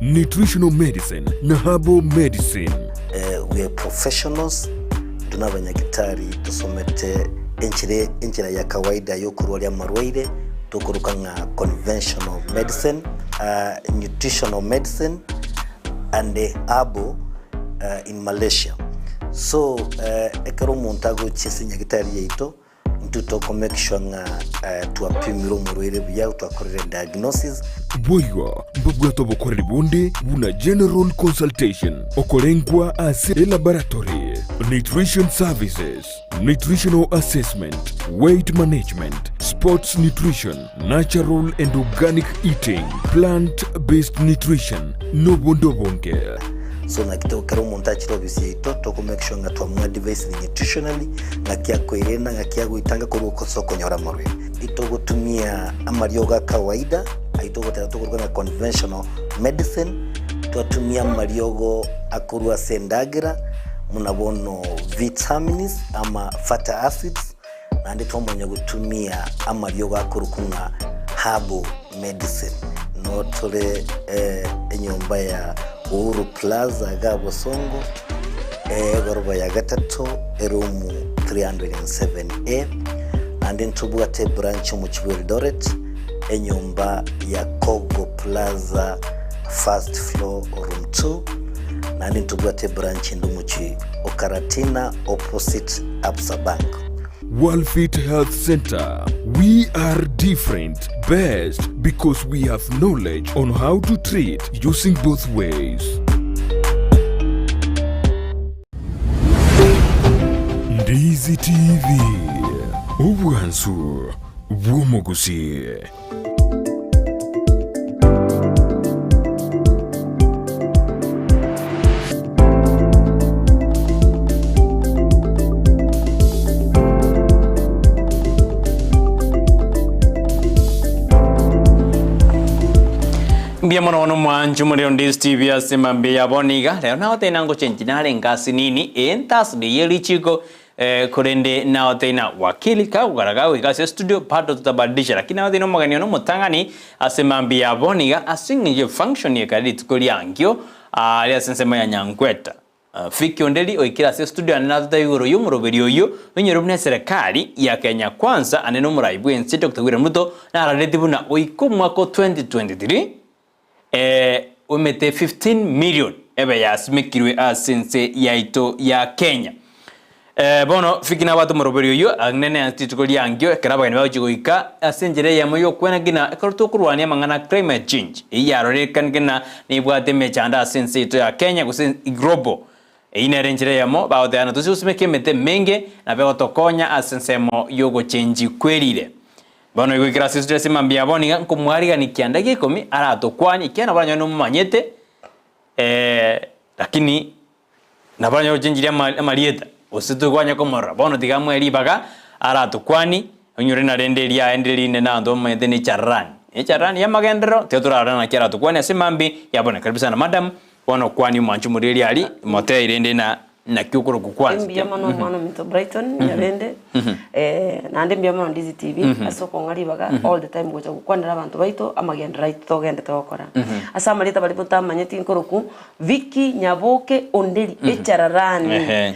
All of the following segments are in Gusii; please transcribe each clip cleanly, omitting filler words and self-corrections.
Nutritional Medicine na Herbal Medicine. We are professionals, intwe nabanyagitari tosomete enchera enchera ya kawaida yokorwaria amarwaire tokoroka ng'a conventional medicine, nutritional medicine and herbal in Malaysia. So ekero omonto agochia ase enyagitari yaito, Intwe toko make sure ng'a twapimire omorwaire buya, twakorire diagnosis. Boigo mbabwate obokoreri bonde buna general consultation, okorengwa ase elaboratory, nutrition services, nutritional assessment, weight management, sports nutrition, natural and organic eating, plant based nutrition, nobonde obonge. So naki to ekero omonto achire ofisi yaito toko make sure ng'a twamoadvisire nutritionally ng'aki akoirena ng'aki agoitanga korwa ase okonyora amarwaire. Itogotumia amariogo a kawaida ayio togoteba tokoruga ng'a conventional medicine, twatumia amariogo akorwa ase endagera buna bono vitamins ama fatty acids, naende twamanya gotumia amariogo akorokwa ng'a herbal medicine. Noo tore enyomba ya Uhuru Plaza iga Bosongo, egoroba ya gatato, eroom 307A, naende ntobwate ebranch omochie bwa Eldoret, enyomba ya Kogo Plaza first floor room 2, naende ntobwate ebranch ende omochie o Karatina opposite Absa Bank. Worldfit Health Centre, We are different, best because we have knowledge on how to treat using both ways. Ndizi TV, obwansu bw'omogusii. Mbuya mono bono mwanche omorero Ndizi TV ase mambia ya bono iga rero nagotebi nangochenchi nare engasi nini entasuri ye richiko Eh, korende nagotebi wakili kagokara gagoika ase estudio bado tutabadilisha lakini nagotebi nomogeni one omotang'ani ase mambia ya bono iga ase eng'encho efunction ekare rituko riankio aria ase ensemo ya Nyankweta. Vicky Onderi oikire ase estudio ande natotebi igoro y'omoroberi oyio oinyore buna eserekari ya Kenya Kwanza ande nomorai bwense Doctor William Ruto narareti buna goika omwaka o 2023 eh, emete 15 million ebe yasimekirwe ase ense yaito ya Kenya. Eh, bono Vicky nabwate omoroberi oyio ang'e ase rituko riankio ekero abageni bagochia goika ase enchera eyemo y'okwena ng'ina ekero tokorwania amang'ana a climate change eyio yarorekanire ng'a nebwate emechando ase ense yaito ya Kenya gose global. Eyio nere enchera eyemo bagoteba ng'a tosie gosimeka emete emenge nabo egotokonya ase ensemo y'ogochengi kwerire. Bono goikera ase esuti ase mambia ya bono iga nkomwarigania kianda gia ikomi aratokwanie ekiagera nabo aranyore nomomanyete eh, lakini nabo aranyore ochenchirie ama amarieta gose tokwanya komorora. Bono tiga amoe ribaga aratokwanie, onyore narende riaye ndire rinene abanto bamomanyete ne echararani. Echararani ya amagenderero, tiga torarore naki aratokwanie ase mambia ya bono. Karibu sana madam, bono kwania omwancho omoreri aria, motebie rende na Naki okorokwa kwansi Mbuya mono omwana ominto Brighton Nyabende naende mbuya mono Ndizi TV ase okong'a ribaga all the time gocha gokwanera abanto baito amagenderero aito togendete gokora. Ase amarieta baria motamanyeti nkorokwa Vicky Nyaboke Onderi Echararani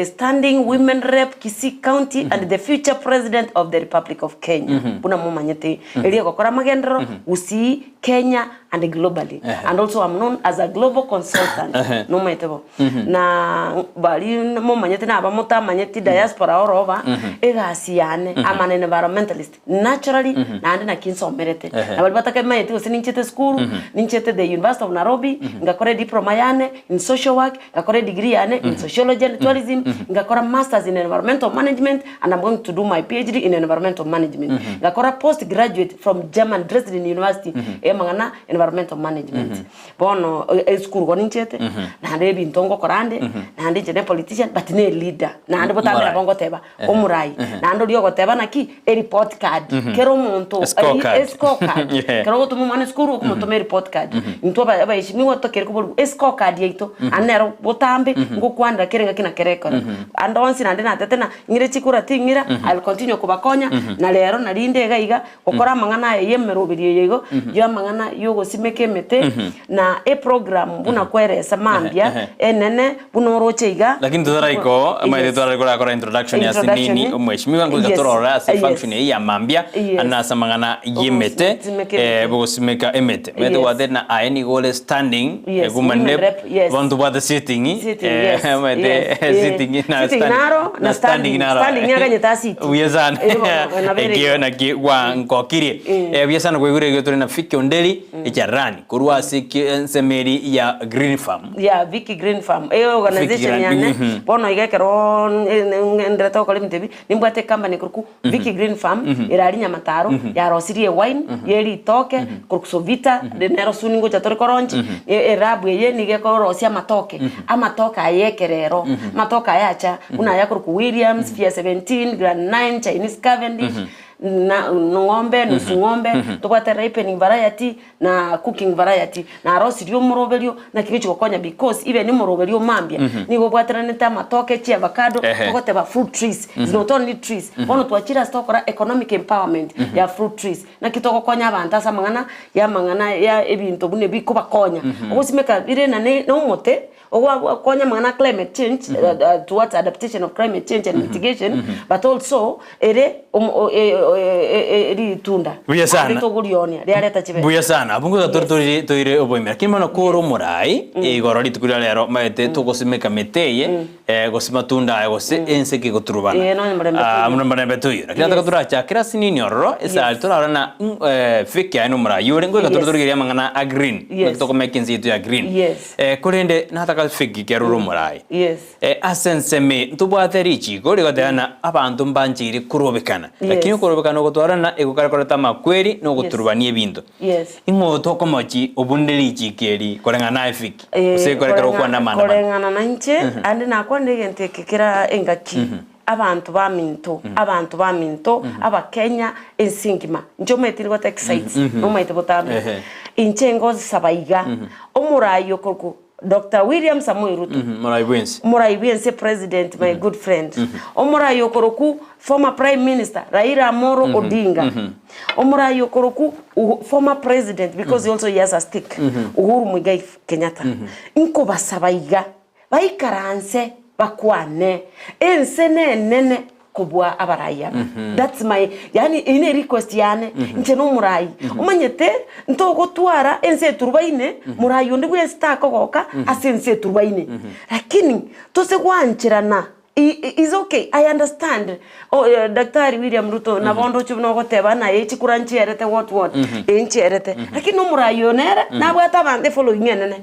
standing women rep Kisii county and the future president of the Republic of Kenya buna momanyete erio egokora amagenderero Gusii Kenya and globally and also am known as a global consultant nomaete bo na baria momanyete na abamotamanyeti diaspora oroba egasi yane am an environmentalist naturally naende naki nsomerete na baria batakemanyeti gose ninchete esukuru ninchete the University of Nairobi ngakora ediploma yane in social work ngakora edegree yane in sociology and tourism ngakora masters in environmental management and am going to do my PhD in environmental management ngakora post graduate from German Dresden University amang'ana environmental management bono esukuru igo ninchete naende ebinto ngokora ande naende inche ne politician but ne leader naende botambe nabo ngoteba omorai naende oria ogoteba naki ereport card kera omonto Escorecard. escorecard Yeah. ekero ogotoma omwana esukuru okomotoma ereport card intwe aba abaeshimiwa tokere koborigwa escorecard yaito naende nero botambe ngokwanera kera engaki na kera ekero ande onsi naende natete na ng'ire chikura ting'ira I will continue kobakonya na rero narinde iga iga gokora amang'ana aya ya emeroberi eye igo ya amang'ana ya ogosi. yogosimeka emete na eprogram buna kweresa mambia enene buna oroche iga. Lakini totaraika oo, omanyete Yes. twarare korakora introduction ase Introduction. nini omweshimiwa ngoika Yes. torore ase Yes. function eye ya mambia Yes. ande ase amang'ana y'emete Ogosimeka eh, emete. bogosimeka emete. Omanyete Yes. gwatebire na aye nigo ore standing Yes, eh, woman women rep, rep, yes. bono tobwate sitting, Sitting, eh, yes, omanyete yes, eh, sitting na sitting standing- naro, na na standing standing. naro. Standing niaganyete asiti. Buya sana. Eh, bono, nabo ere Ekio igo. naki gwankokirie. Eh, buya sana kwaigure igo tore na Vicky Onderi echarani korwa ase eki- ensemo eri ya Green Farm. ya Vicky Green Farm e organization Green- yane Mhm. bono iga ekero nderete gokora ebinto ebi nimbwate ecompany ekorokwa Vicky Green Farm ere aria Nyamataro yarosirie ewine ye ritoke korwa Sovita nero soon ngocha tore koronchi elab eye nigo ekorosia amatoke amatoke aya ekerero amatoke aya acha buna aya akorokwa Williams, Fear 17, Grand 9, Chinese Cavendish na ng'ombe nusu ng'ombe tobwate ripening variety na cooking variety narosirie omoroberio naki gochi gokonya because even omoroberio omambia nigo obwateranete amatoke chi avocado Ehe. togoteba fruit trees is not only trees bono twachire ase togokora economic empowerment ya fruit trees naki togokonya abanto ase amang'ana ya amang'ana ya ebinto buna ebikobakonya ogosimeka bire na ne na omote Ogokonya amang'ana a climate change towards adaptation of climate change and mitigation but also ere ritunda Buya sana. ande togorionia riareta chibesa. Buya sana. Abwo ngoika tore toire toire oboime. Lakini bono kore omorai igoro rituko ria rero omanyete togosimeka mete eye eh, gose matunda aya gose ense kegoturubana. Eh, nonye morembe Ah, toiyo. muna morembe toiyo. Lakini nataka Yes. torachakere ase nini ororo esari Yes. torarora na eh, fiki aye nomorai ore ngoika tore Yes. torigereria amang'ana a green. Yes. Tokomeka ense yaito ya green. Yes. Eh, korende nataka fiki kero ore omorai. Yes. Eh, ase ensemo eye ntobwate richiko rigoteba ng'a abanto mbancheire korobekana, Yes. lakini okorobekana ogotwarana egokare koreta amakweri na ogoturubania ebinto. Yes. Ing'o tokomochi obunde richiko eri koreng'ana naye Fiki? Eh, Gose ekore ekero okwana amandamano? koreng'ana na inche, ande nakwanire egento eke kera engaki, abanto baminto, abanto baminto, abakenya, ense engima, inche omanyete nigo gote excite, nomanyete botambe. Ehe. Inche ngosaba iga, omorai okorokwa Doctor William Samoei Ruto, Morai bwensi. Omorai bwense president my good friend, omorai okorokwa former prime minister Raila Amolo Odinga, omorai okorokwa former president because he also he has a stick Uhuru Muigai Kenyatta, nkobasaba iga baikaranse bakwane, ense nenene kobua abarai aba. That's my yaani eyio ne request yane inche na omorai. Omanyete ntogotwara ense eturubaine morai onde bwensi takogoka ase ense eturubaine. Lakini tose gwancherana is okay I understand oh daktari William Ruto nabo ndoche buna ogoteba naye chikura nchierete what what eh nchierete. Lakini omorai oyo nere nabwate abanto efollowing enene.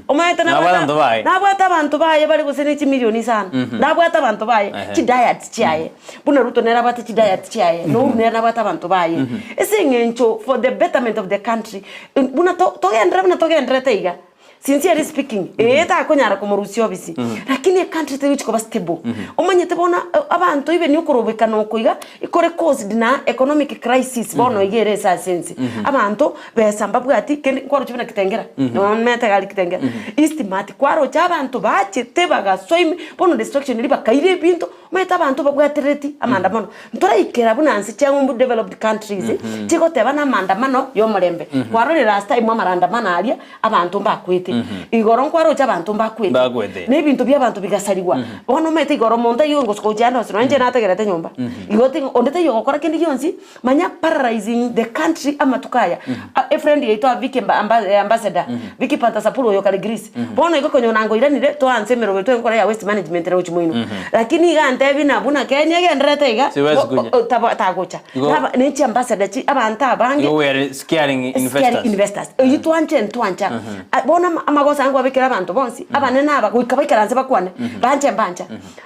Omanyete Nabwate abanto baye. Nabwate abanto baye bare gose ne chimilioni isano. Nabwate abanto baye, chidiet chiaye. Buna Ruto nere abwate chidiet chiaye, na Uhuru nere nabwate abanto baye. Ase eng'encho for the betterment of the country, buna to togenderere buna togendererete iga, sincerely speaking, ee takonyara komorusia obisi, lakini ecountry tegochi koba stable. Omanyete bono abanto even okorobekana oko iga, ekore caused na economic crisis bono iga ere ase ase ense. Abanto besa mbabwati kende nkwaroche buna kitengera, nomanyete iga aria kitengera, Eastmart kwaroche abanto bachete bagasoa ime, bono destruction eria bakaira ebinto, omanyete abanto babwaterereti amaandamano. Ntoraikera buna nse chia ng'umbu developed countries, chigoteba na amaandamano ya omorembe. Kwarorire last time amarandamano aria, abanto mbakwete. Igoro nkwaroche abanto mbakwete. Mbakwete. Na ebinto bia abanto bigasarigwa. Bono omanyete igoro omonto aiywe ngosuka gochia ande onsi, nonye inche nategerete nyomba. Igo ting onde taiyo ogokora kende gionsi, manya paralyzing the country amatuko aya. A efriend yaito aa Vicky amba amba ambassador, Vicky Pantasapuro oyo kare Greece. Bono igo konya nangoiranire, toanse emeroberio twegokora ya waste management na gochia moino. Lakini iga antebi na buna Kenya egendererete iga, Siwezi bo kuja. o taba tagocha. Igo- Naba nenchi ambassador chi abanto abange. Igo we are scaring investors. Scaring investors. Eyio twanche ntwancha. Ah, Bono ama- amagoso aya nkwabekera abanto bonsi, abanene aba goika baikaranse bakwane, banche mbancha.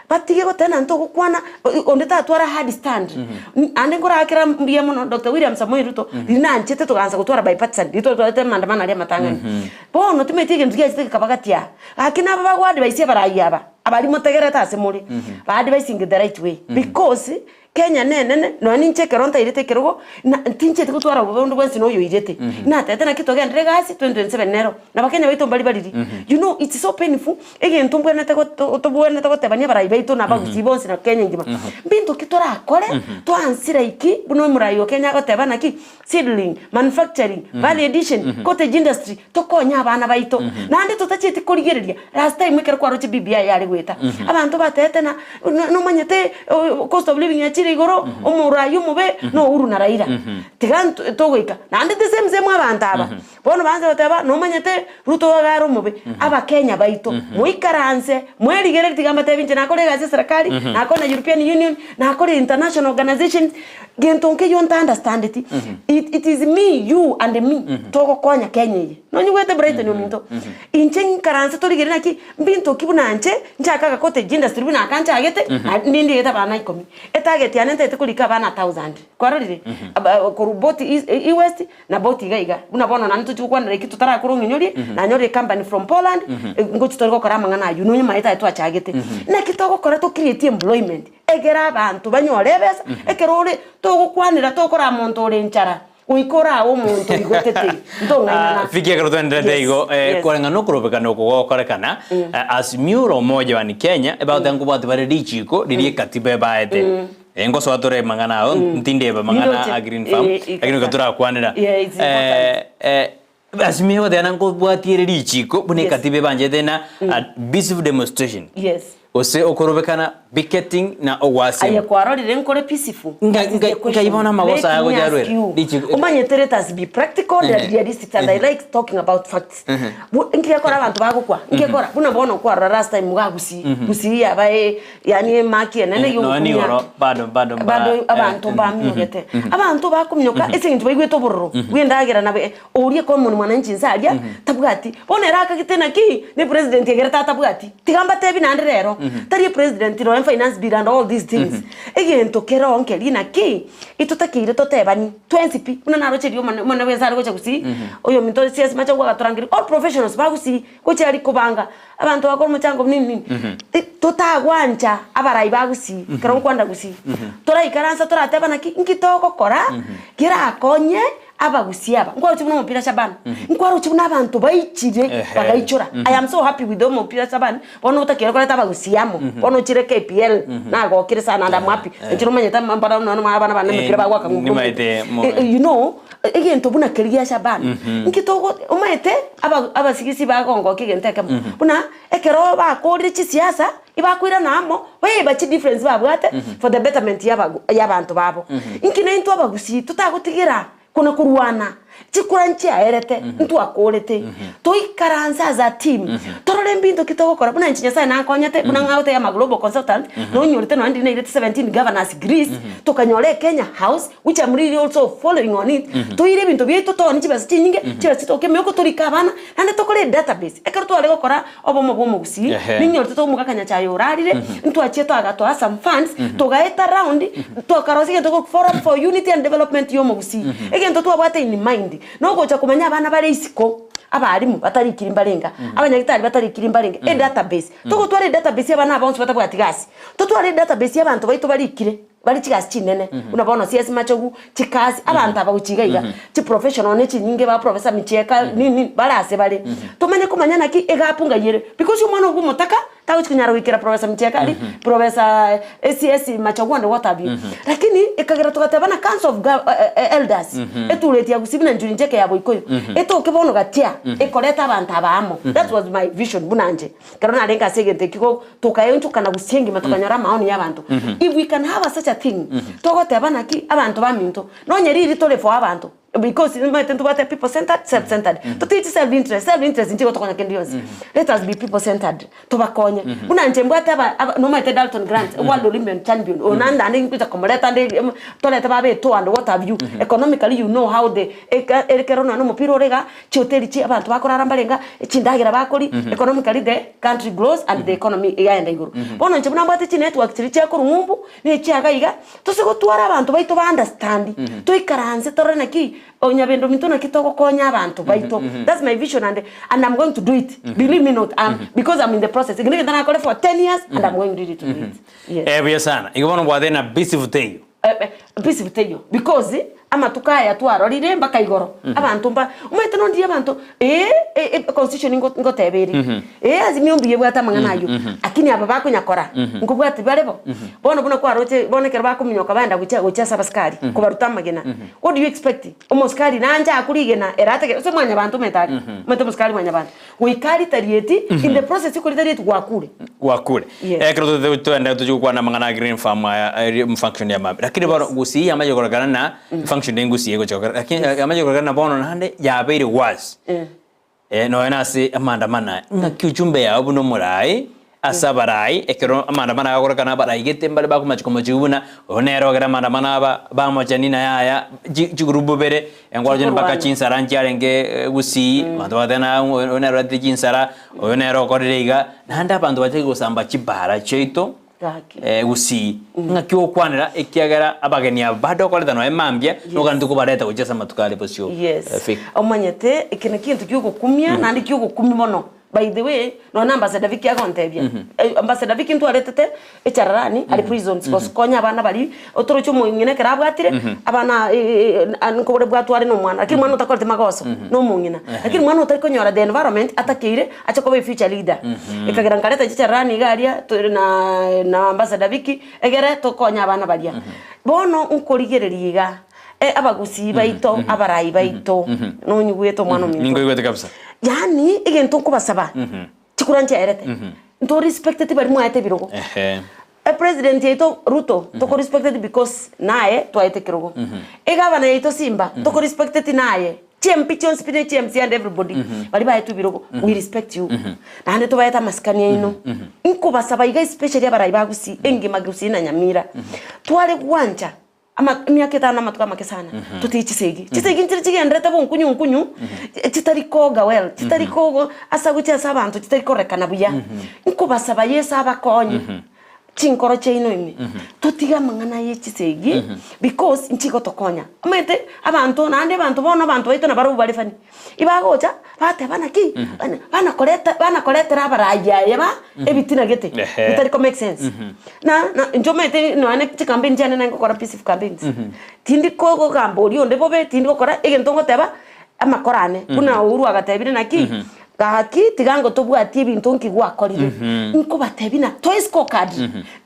Batige goteba na ntogokwana, o- onde tatwara hard stand. Ande nkorakera mbuya mono Doctor William Samoei Ruto, riria nanchete togaansa gotwara bipartisan, riria twatwarete amaandamano aria amatang'ani. Bono timanyeti egento giachete gekaba gati aa. Gaki nabo bago advise abarai aba, abaria motegerete ase more, ba advising the right way because. Kenya nenene, nonya ninche ekero ntairete ekerogo, na tincheti gotwara obobe onde bwensi na oyoirete. Natebete naki togenderere egasi 2027 nero, na abakenya baito mbari bariri. You know it's so painful, egento mbwenerete goto tobwenerete gotebania abarai baito na abagusii bonsi na Kenya engima, mbinto ki torakore, twansire iki, buna omorai o Kenya agoteba naki, seedling, manufacturing, value addition, cottage industry, tokonye abana baito. Naende totachieti korigereria, last time ekero kwaroche BBI yare goeta, abanto batebete ng'a no- nomanyete cost of living yachire igoro, omorai omobe na Uhuru na Raila. Tiga ntwe togoika, naende the same same abanto aba, bono baanse goteba nomanyete Ruto iga are omobe, abakenya baito, moikaranse, mwerigererie tiga mbatebi inche nakore egasi ya eserekari, nakore na European Union, nakore international organizations, gento nkeiyo nta understandeti, it it is me, you and me, togokonya Kenya eye. Nonyigwete Brighton ominto? Inche nkaranse torigererie naki, mbinto ki buna inche, nchake aga cottage industry buna aka nchagete, nindigete abana ikomi. Etarget yane ntaete korika abana a thousand, kwarorire? Aba korwa both east west, Na both iga iga, buna bono naende tochia gokwanera eki totarakora ong'inyorie, nanyorire ecompany from Poland, ngochia tore gokora amang'ana aywo, nonye maete aye twachagete. Naki togokora to create employment, egere abanto banyore ebesa, ekero ore togokwanera tokora monto ore nchara, goika orae omonto oigotete, ntong'ainana. Vicky ekero twaenderete Yes, igo, yes. koreng'ana na okorobekana oko gogokorekana, Azimio la Umoja One Kenya, ebagoteba nkobwati bare richiko riria ekatiba ebaete. Eh, ngosoa tore mang'ana ao, ntindeba mang'ana Nindoche. a Green Farm, Eh, eh, lakini goika torakwanera. Yeah, it's important. Eh, eh, Azimio egoteba na nkobwatie ere richiko, buna Yes. ekatiba ebanchete na a peaceful demonstration. Yes. Gose okorobekana picketing na Aye ogwasema. kwarorire nkore peaceful. Nga- That is nga- the question. ngai bono amagoso Let aya me ask gocha arwere. you. Richiko- Omanyete let us be practical and realistic and I like talking about facts. Bu- Nkekora abanto bagokwa, nkekora buna bono kwarora last time iga Gusii, Gusii yaba e- yaani emaki enene Eh, nonya yogokumia. nigoro bado bado mba- Bado eh, abanto mbaminyogete. Abanto bakominyoka ase eng'encho baigwete obororo bwa endagera na be- oria common mwananchi inse aria tabwati. Bono ere akagete naki ne president egere tatabwati. Tiga mbatebi naende rero, tari epresident nonya finance bill and all these things. Egento kero nkeria naki, itotakeire totebani twensi pi, buna naroche riria omone omone bwensi are gocha gusii, oyominto ore CS Machogu agatorangeria all professionals ba gusii, gochia aria kobanga, abanto bakore omochango nini nini, totagwancha abarai ba gusii, ekero nkwanda gusii, toraikaransa torateba naki, nki togokora, kerakonye abagusii aba. Nkwaroche buna omopira Shaban, nkwaroche buna abanto baichire Ehe. bagaichora. I am so happy with omopira Shaban, bono otakeire koreta abagusii amo, bono ochire KPL, nagokire sana and am happy. Inche nomanyete mbara nonya abana bane Eh, emepira bagoaka ng'umbu. nimaete mo- Eh, eh, you know, egento buna keria gia Shaban, nki togo omanyete aba abasigisi bagongokia egento ekemo, buna ekero bakorire chisiasa, Ibakoirana amo, baiba chidifference babwate for the betterment y'abagu y'abanto babo. Inki naintwe abagusii totagotigera kona korwana chikura nchiaerete ntwakorete toikaranse as a team torore mbinto ki togokora buna inche Nyasaye nankonyete buna ng'agotebi ama global consultant nonyorete nonye ndiri nairete 17 governors Greece tokanyora e Kenya house which am really also following on it toire ebinto biaito tooni chibesa chinyinge chibesa chitoke emeuko torike abana naende tokore edatabase ekero tware gokora Obomo bw'omogusii, Ehe. ninyorete tomogaka Nyachae orarire, ntwachie twagatoa some funds, togaeta round, tokarosia egento gok forum for unity and development y'omogusii. Egento twabwate in mind, nogocha komanya abana bare isiko, abalimu batarikiri mbarenga, abanyagitari batarikiri mbarenge, edatabase. Togotwara edatabase ya abana aba bonsi batabwati gasi, totware edatabase ya abanto baito barikire. Bare chigasi chinene, buna bono CS Machogu, chikasi, abanto aba gochia iga iga, chiprofessional ne chinyinge ba professor Michieka, nini nini, bare ase bare. Tomanye komanya naki egapu ngai ere, because omwana ogo omotaka, tagochi konyara goikera professor Michieka aria, professor CS Machogu and what have you. Lakini, ekagera togateba na council of gov elders, etureti ya gusii buna Njuri Ncheke ya Boikoyo, etoke bono gatia, ekoreta abanto aba amo, that was my vision buna inche. Ekero narenge ase egento ekio go tokaenchoka na gusii engima tokanyora amaoni ya abanto. If we can have a such a thing, togoteba naki abanto baminto, nonye riri tore for abanto, because nimanyete ntobwate people centered, self centered. Totichi self interest, self interest inche gotokonya kende gionsi. Let us be people centered, tobakonye. Buna inche mbwate aba aba nomanyete Dalton Grant, world Olympian champion, oyo naende naende ngocha komoreta nde torete babe etour and what have you. Economically you know how the eka ekero nonya na omopira ore igaa, Chihoteli chi abanto bakorara mbarenga, chindagera bakoria, economically the country grows and the economy yaenda igoro. Bono inche buna mbwate chinetwork chiria chia korwa ng'umbu, na echia iga iga, tose gotwara abanto baito ba understand, toikaranse torore naki. Onyabende ominto naki togokonya abanto baito that's my vision and and I'm going to do it believe me not am because I'm in the process ekio negento nakore for 10 years and I'm going really to do it yes. Eh buya sana. Igo bono bwathe na busy teiyo. Eh, eh, busy teiyo because amatuko aya twarorire mpaka igoro abanto mba omanyete nondirie abanto eh, eh, eh, constitution ngo- ngoteba ere eh, azimio mbuya ebwate amang'ana aywo lakini aba bakonyakora nkobwati bare bo bono buna kwaroche bono ekero bakominyoka baenda gochia gochia ase abasikari kobaruta amagena What do you expect? Omosikari nanche akure rigena ere atagete gose mwanyabanto omanyete are omanyete omosikari mwanyabanto goika aritarieti in the process yokoritarieti gwakure. Gwakure. Yes. Ekero totete twende tochie gokwana amang'ana a green farm aya eri function ya mabe. Lakini bono gusii yamache kororekana na function ne gusii egochia gokora lakini yamache kororekana bono naende yabeire worse. Eh, nonya nase amaandamano aya, ng'aki ujumbe yao buna omoraai ase abarai, ekero amaandamano agokorekana abarai gete mbare bakomachi komochigwa buna oyo nere ogere amaandamano aba, bamochani naye aya, chi chigurupu bere, engwaro chinde mpaka Chikorwana. chinsara nchiarenge gusii, abanto bagateba ng'a oyo nere oretire chinsara, oyo nere okorire iga, naende abanto bachake gosamba chibara chiaito. Gaki. Eh, gusii ng'aki ogokwanera ekiagera abageni aba bado okoreta nonya mambia noganete kobareta gochia ase amatuko are bosio. Yes. Eh, Vic. Omanyete eke nakio egento kia ogokumia naende kia ogokumia mono. By the way, nonya na Ambassador Vicky agontebia, eh, Ambassador Vicky ntwaretete echararani are prisons gokonya abana baria, otoroche omong'ina ekero abwatire, abana nkobore bwatware na omwana, lakini omwana otakoreti magoso, na omong'ina. Lakini omwana otari konyora the environment atakeire, ache koba efuture leader. Ekagera nkareta chicharani iga aria tore na na Ambassador Vicky, egere tokonye abana baria. Bono nkorigereria iga, abagusii baito, abarai baito, nonyigwete omwana ominto. Ninkoigwete kabisa. Yaani egento nkobasaba, chikura nchiaerete, nto respecteti baria mwaete ebirogo. Ehe. Epresident yaito Ruto toko respecteti because naye twaete ekerogo. Egavana yaito Simba toko respecteti naye. Chi-MP chionsi pi ne chi-MC and everybody baria baetwe ebirogo we respect you. Naende tobaete amasikani aino. Nkobasaba iga especially abarai ba Gusii engima Gusii na Nyamira tware gwancha ama emiaka etano na amatuko amake sana totige chisegi. Chisegi nchire chigenderete bonkunyu nkunyu chitari koga well chitari kogo ase gochia ase abanto chitari korekana buya. Nkobasaba Yeso abakonye chinkoro chiaino ime totige amang'ana aye chisegi because nchigotokonya. Omanyete abanto naende abanto bono abanto baito nabarobwo bare funny, ibagocha bateba naki bana banakoreta banakoretera abarai aye ba ebitina gete bitari ko make sense. Na na inche omanyete nonya ne chicampaign chiane naye ngokora peaceful campaigns, tindi kogamba oria onde bobe, tindi gokora egento ngoteba amakora ane, buna Uhuru agatebire naki, gaki tiga ngotobwatie ebinto nki gwakorire, nkobatebia na toe scorecard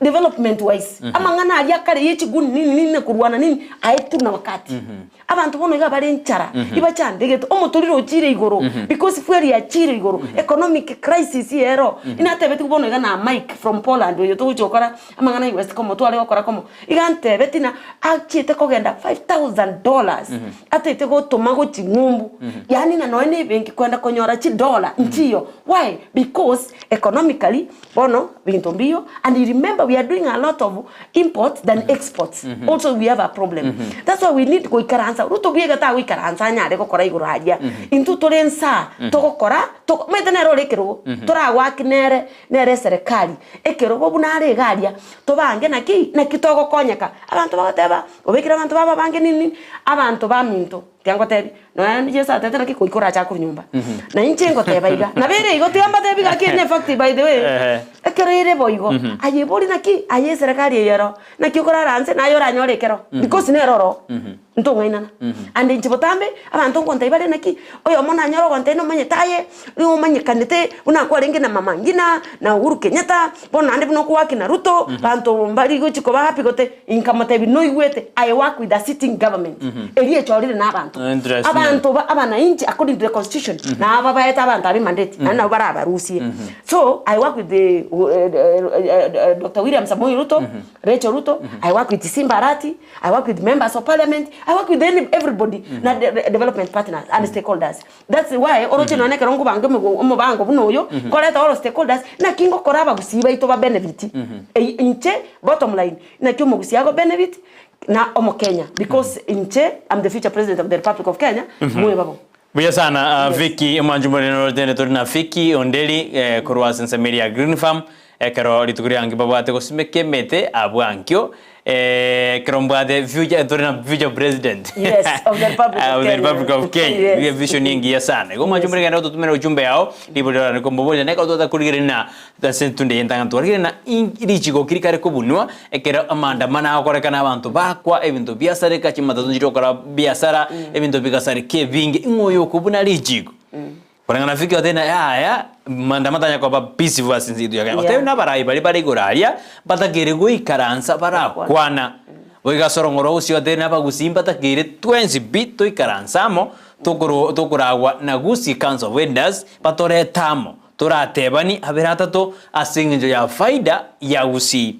development wise, amang'ana aria akare ye chiguni nini nini na korwana nini, aye na wakati. Abanto bono iga bare enchara, ibachandegete, omotorero ochire igoro, because fuel yachire igoro, economic crisis ero, inatebetigwe bono iga na Mike from Poland oyo togochia gokora amang'ana ya West komo tware gokora komo, iga antebetie ng'a achiete kogenda 5000 dollars ataete gotoma gochia ng'umbu, yaani ng'a nonye na ebenki kwenda konyora chidollar nchiyo, why? Because economically bono binto mbiyo and you remember we are doing a lot of imports than exports also we have a problem that's why we need goikaransa Ruto buya iga tagoikaransa anyare gokora igoro aria intwe tore nsaa togokora togo omanyete nere ore ekerogo toragoaki nere nere eserekari ekerogo buna are iga aria tobange naki naki togokonyeka abanto bagoteba obekire abanto babo abange nini nini abanto baminto tiga ngotebi nonya Yeso atebete naki goika orache akorwa nyomba na inche ngoteba iga nabo ere igo tiga mbatebi gaki ere ne fact by the way ekero ere bo igo aye bori naki aye eserekari eye ero naki okorara nse naye oranyore ekero because nere oro ntong'ainana and inche botambe abanto nkontebia bare naki oyomo nanyore ogontebia nomanyete aye nigo omanyekanete buna kwarenge na mama ngina na Uhuru Kenyatta bono naende buna okowork na Ruto banto mbari gochi koba happy gote inkamotebia noigwete I work with a sitting government eria echorire na abanto Interesting. abanto ba abanainchi according to the constitution nabo baete abanto aba emandate naende nabo barabarusie so I work with the Doctor William Samoei Ruto Rachel Ruto I work with Simba Arati I work with members of parliament, I work with any, everybody na de, de, development partners and stakeholders. That's why oroche nonye ekero nkobanga emego omobango buna oyo, nkoreta all stakeholders, naki ngokora abagusii baito ba benefit. Ey inche bottom line, naki omogusii ago benefit na omokenya because inche am the future president of the Republic of Kenya, mwebabo. Buya sana uh, Vicky omwanchi moreno rotende tori na Vicky Onderi eh, korwa ase ensemo eria ya Green Farm. Ekero rituko riange babwate gosimeka emete abwo ankio, ekero mbwate future tore na future president Yes, of the Republic of of the Kenya. Republic of Kenya. Yes. Iga vision engiya sana. Igo mwanche more genda gototumera ujumbe yao, ribo riorane komboboria na ekero twata korigereria na ase entunde eye entang'ani twarigereria na in richiko ki rikare kobunwa ekero amaandamano agokorekana abanto bakwa, ebinto biasareka, chimatatu nchiri gokora biasara, ebinto bigasareka ebinge, ing'o oyo okobuna richiko? Koreng'ana Vicky otebire ng'a yaya, maandamano tanya koba peaceful ase ense yaito ya Kenya. Yeah. Otebire nabarai baria bare igoro aria, mbatakeire goikaransa barakwana. Goika ase orong'o gusii otebire nabagusii mbatakeire twensi pi toikaranse amo, tokoro tokoragwa na Gusii Council of Elders, batorete amo, toratebani abere atato ase eng'encho ya faida ya Gusii.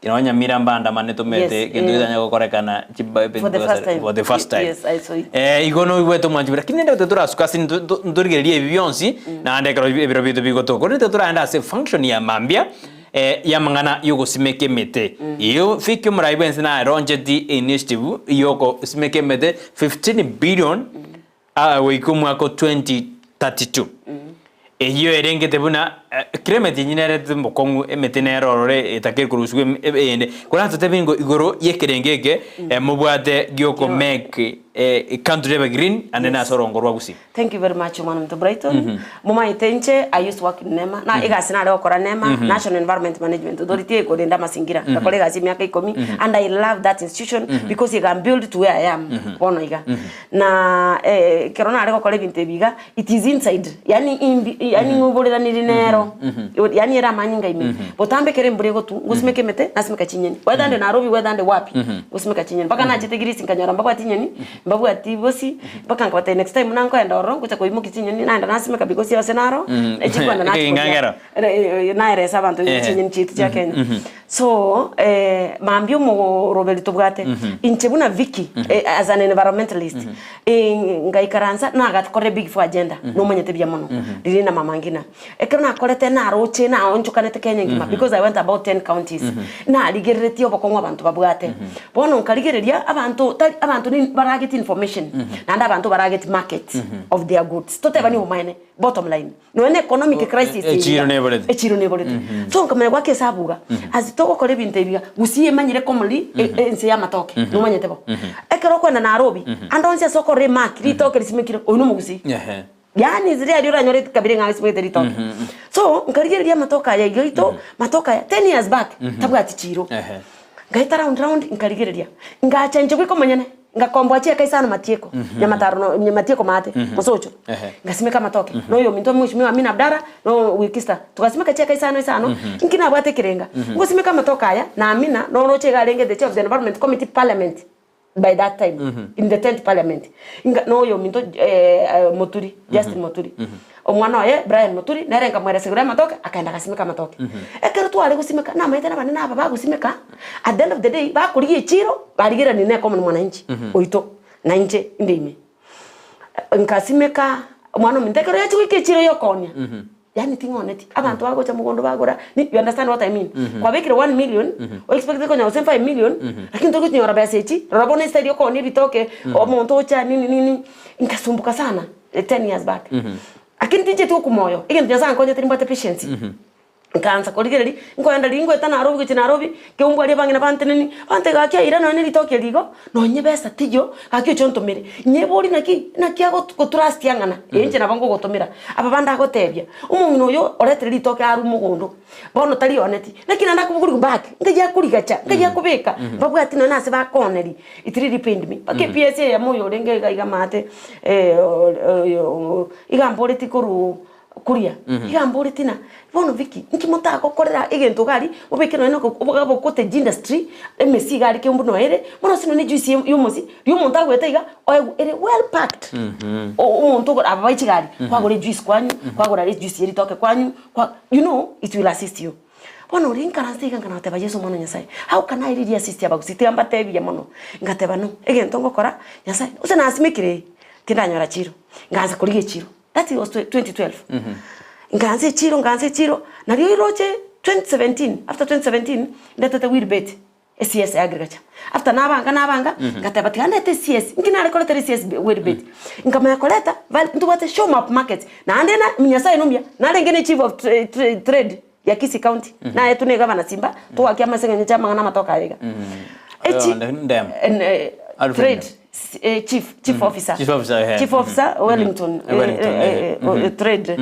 Nonya Nyamira mbandamane tomete Yes, gento eh. getanya gokorekana chiba For the first time. for the first time. Yes, I saw it. Eh, igo noigwete omwanchi buna lakini rende torasuka ase nto- nto- ntorigererie ebi bionsi naende ekero ebiro binto bigotoka korende toraende ase function ya mambia eh, y'amang'ana yogosimeka emete iyo fiki omorai bwensi naeroncheti initiative yogosimeka emete 15 billion ah, goika omwaka o 2032 Eyio erengete buna kera emetienyi nerete bokong'u, emete nere ororo etakeri korusigwa eyende. Koratotebi ngo igoro y'ekerengo eke mobwate gioko make country ebe green ande nase orongo rwa Gusii. Thank you very much omwana ominto Brighton. Momaete inche I used to work in NEMA na egasi nare gokora NEMA, National Environment Management Authority ekorenda amasingira. Ngakora egasi emiaka ikomi and I love that institution because ega build to where I am bono iga. Na ekero nare gokora ebinto ebi iga It is inside, yaani imbi yaani ng'oboreraniri nero, yaani ere amanyinga ime. Botambe ekero embura egotwa, ngosimeka emete, nasimeka chinyeni. Whether nde Nairobi, whether nde wapi, ngosimeka chinyeni. Mpaka nachete Gilgil nkanyora mbabwati chinyeni, mbabwati bosi, mpaka nkabatebia next time buna nkoenda ororo, ngocha koimokia chinyeni, naenda nasimeka because ase naro, echikwenda nachia koria, Ekeng'ang'ero. naeresa abanto chinyeni chiaito chia Kenya. So mambia omoroberi tobwate, inche buna Vicky as an environmentalist, ngaikaransa nagakorire big four agenda, nomanyete buya mono, riria na mama ngina. Ekero nakorete naroche naonchokanete Kenya engima because I went about ten counties, narigereretie obokong'u abanto babwate. Bono nkarigereria abanto tari abanto ni barageti information, naende abanto barageti market of their goods, totebani obomaene, bottom line. Nonya na economic crisis eye Echiro iga, neborete. echiro neborete. So nkamanya goaka esabu iga, as togokora ebinto ebi iga, gusii emanyire commonly e- ense ya amatoke, nomanyete bo. Ekero okoenda Nairobi, ande onsi ase okorora emark, ritoke risimekire, oyio na omogusii. Ehe. Yaani riria aria oranyore kabere ng'a asimegete ritoke. So, nkarigereria amatoke aya iga oito, matoke aya ten years back, tabwati chiro. Ehe. Ngaeta round round, nkarigereria, ngacha inche bweka omonyene. Ngakomboa chieka isano matieko, nyamataro no nyamatieko maate, mosocho. Ehe. Ngasimeka amatoke, na oyominto mheshimiwa Amina Abdalla, na Wikista, tugasimeka chieka isano isano, inki nabwate ekerenga, ngosimeka amatoke aya, na Amina, noroche iga arenge the chair of the environment committee parliament by that time, in the tenth parliament. Inga na oyominto Moturi, Justin Moturi. Omwana oye Brian Moturi nere nkamweresa igoro y'amatoke, akaenda agasimeka amatoke. Ekero tware gosimeka, namaete nabanene aba bagosimeka, at the end of the day, bakorigia echiro, barigerania ne common mwananchi oito, na inche inde ime. Nkasimeka, omwana ominto ekero yachia goika echiro ya okoonia, yaani ting'oneti, abanto bagocha mogondo bagora, ni you understand what I mean? Kwabekire one million, o expect konya gose five million, lakini torigochinyora besa echi, rora bono estyle ya okoonia ebitoke, omonto ocha nini nini, nkasumbuka sana. 10 years back. Lakini tincheti gokuma oyo, egento Nyasaye ankonyete nimbwate patience. Nkaansa korigereria, nkoenda riria ngoeta Nairobi gochia Nairobi, keumbu aria abang'ina banteneni, bantebia gaki aira nonye na ritoke eri igo, nonye besa tiyio, gaki oche ontomere. Nyebori naki, naki ago gotrust ang'ana, eh inche nabo ngogotomera. Aba bande agotebia, omong'ina oyo oretire ritoke arwe mogondo, bono tarioneti, naki naende akobogorigwa back, nkai akorigacha, nkai akobeka, mbabwati nonye na ase bakooneria. It really pained me. Mpaka ePS eyemo oyo orenge iga iga maate iga amboreti korwa kuria, iga amboreti ng'a bono Vicky, nki motagokorera egento iga aria, obeke nonye na obo cottage industry, emesie iga aria keumbu noyo ere, bono ase nonye ejuice ya omosie, riria omonto agoeta iga, oegwe ere well packed. Omonto ogora aba ba chigari, kwagora ejuice kwanyu, kwagora ejuice ya ritoke kwanyu, kwa you know, it will assist you. Bono oria inkaranse iga nkana goteba Yeso omwana o Nyasae, how can I really assist abagusii? Tiga mbatebie mono. Ngateba no, egento ngokora, Nyasae, gose nasimekire eye, tindanyora chiro. Nkaansa korigia echiro, that was 2012. Nkaansa echiro, nkaansa echiro, nario iroche 2017, after 2017, ndetete wheelbait. Esiasa ya agriculture. After nabanga nabanga, ngateba tiga ndete esiasi, inki nare koretera esiasi Wilbert? Nkamanya koreta, ntobwate show map market, naende na Nyasaye nomuya, narenge ne chief of trade. ya Kisii County, naetwe na egavana Simba, togwakia amaseng'encho chia amang'ana amatoke aya iga. Echi Ndemo. en- eh, Alfred trade s- eh, chief chief officer Chief officer, eh. chief officer Wellington Eh, Wellington, eh, eh. eh, eh, trade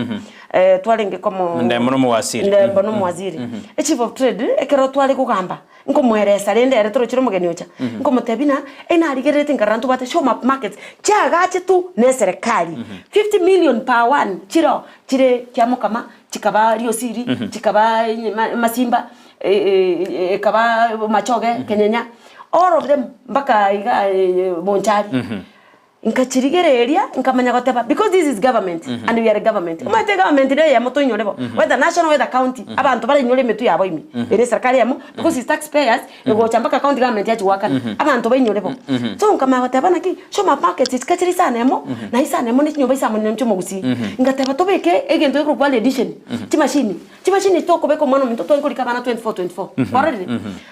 eh, twarenge komo Ndemo nomowaziri. Ndembo nomowaziri E chief of trade ekero tware kogamba nkomoeresa rende ere torochire omogeni ocha nkomotebia ng'a enarigerereti nkarora ntobwate show map markets chiagache tu na eserekari 50 million per one chiroo chire kiamokama chikaba riosiri chikaba masimba ekaba machoge kenyenya all of them mpaka iga bonchari. Nkachirigereria nkamanya goteba because this is government and we are a government. Omanyete egovernment nere eyemo toinyore bo whether national whether county abanto barainyore emetwe yabo ime ere eserikari eyemo because is tax payers egocha mpaka county government yachi goakana abanto bainyore bo. So nkamanya goteba naki shoma markets chika chire isano emo na isano emo ne chinyomba isano ne chiomogusii. Ngateba tobeke egento gekorokwa value addition chimashini chimashini echi tokobeka omwana ominto tware korika abana 24 24 kwarorire?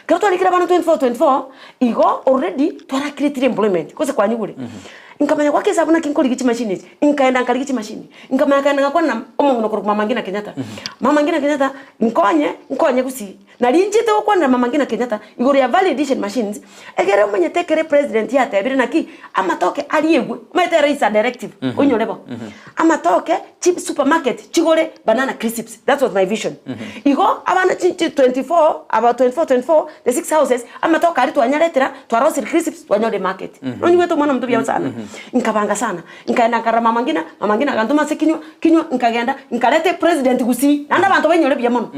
Ekero twarikire abana 24 24 Igo already twara creatire employment, gose kwanyigure? Nkamanya goaka esabu naki nkorigia chimashini echi, nkaenda nkarigia chimashini, nkamanya nkaenda ngakwana na omong'ina okorokwa Mama Ngina Kenyatta, Mama Ngina Kenyatta nkonye, nkonye gusii. Nari nchiete gokwanera Mama Ngina Kenyatta igoro ya value addition machines, egere omanyete ekere president yatebire naki, amatoke ariegwe, omanyete ere is a directive, oinyore bo. Amatoke, chi supermarket chigore banana crisps, that was my vision. Igo abana chi chi 24 about 24 24 the six houses amatoke aria twanyaretera twarosirie crisps twanyorire market. Nonyigwete omwana omonto buya sana. Nkabanga sana, nkaenda nkarora mama ngina, mama ngina agantoma ase kinywa, kinywa nkagenda nkareta epresident gusii naende abanto bainyore buya mono.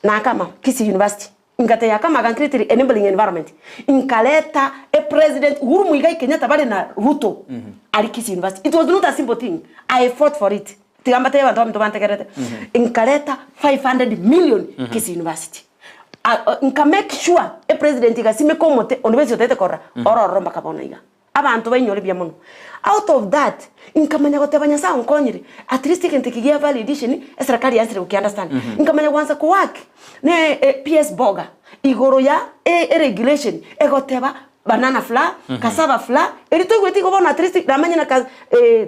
Nakama Kisii University. Ngatebia akama agancreatire enabling environment, nkareta e president Uhuru Muigai Kenyatta bare na Ruto aria Kisii University. It was not a simple thing, I fought for it. Tiga mbatebie abanto baminto bantegererete. Nkareta 500 million Kisii University. Nka make sure e president igasimeka omote onde bwensi otagete korora, orororo mpaka bono iga. Abanto bainyore buya mono. Out of that, nkamanya goteba Nyasae onkonyire, at least egento eke gia value addition, eserekari yansire goki understand. Nkamanya gwansa ko work ne PS Boga igoro ya e regulation egoteba banana flour, cassava flour, eri toigwete igo bono at least namanye na ka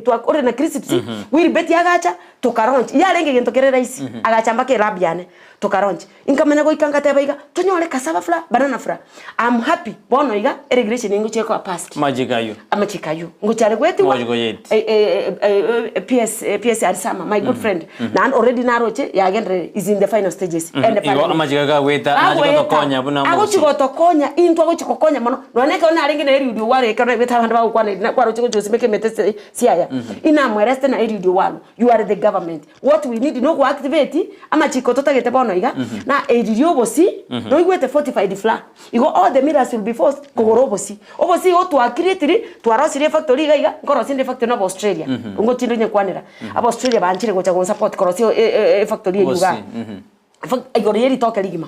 twakorire na crisps, Wilbert agacha toka launch, yarenge egento kere rahisi, agacha mpaka elab yane toka launch. Inkamanya goika ngateba iga, tonyore cassava flour, banana flour. I'm happy bono iga eregulation engochia ekoba passed. Amachiko ayio. Amachiko ayio ngochia are goetigwa Ngochi koyeti. eh, eh, eh, eh, PS, eh, PS Arisama my good friend naende already naroche yagenderere is in the final stages and Igo parliament. amachiko akagweta nachi Agoeta, gotokonya buna agochi omogusi. gotokonya intwe agochi gokonya mono nonya ekero narenge na Eliud Owalo ekero naigwete abanto bagokwana eri kwaroche gochi gosimeka emete ase siaya inamwereste na Eliud Owalo you are the government What we need no go activate amachiko totagete bono iga na eri riobosi noigwete fortified flour igo all the millers will be forced kogora obosi. Obosi igo twacreatiri twarosirie efactory iga iga nkorosia inde efactory na aba Australia ngochinde onye kwanera aba Australia banchire gocha gonsupport korosia efactory eywo igaa. Igoro ye ritoke rigima.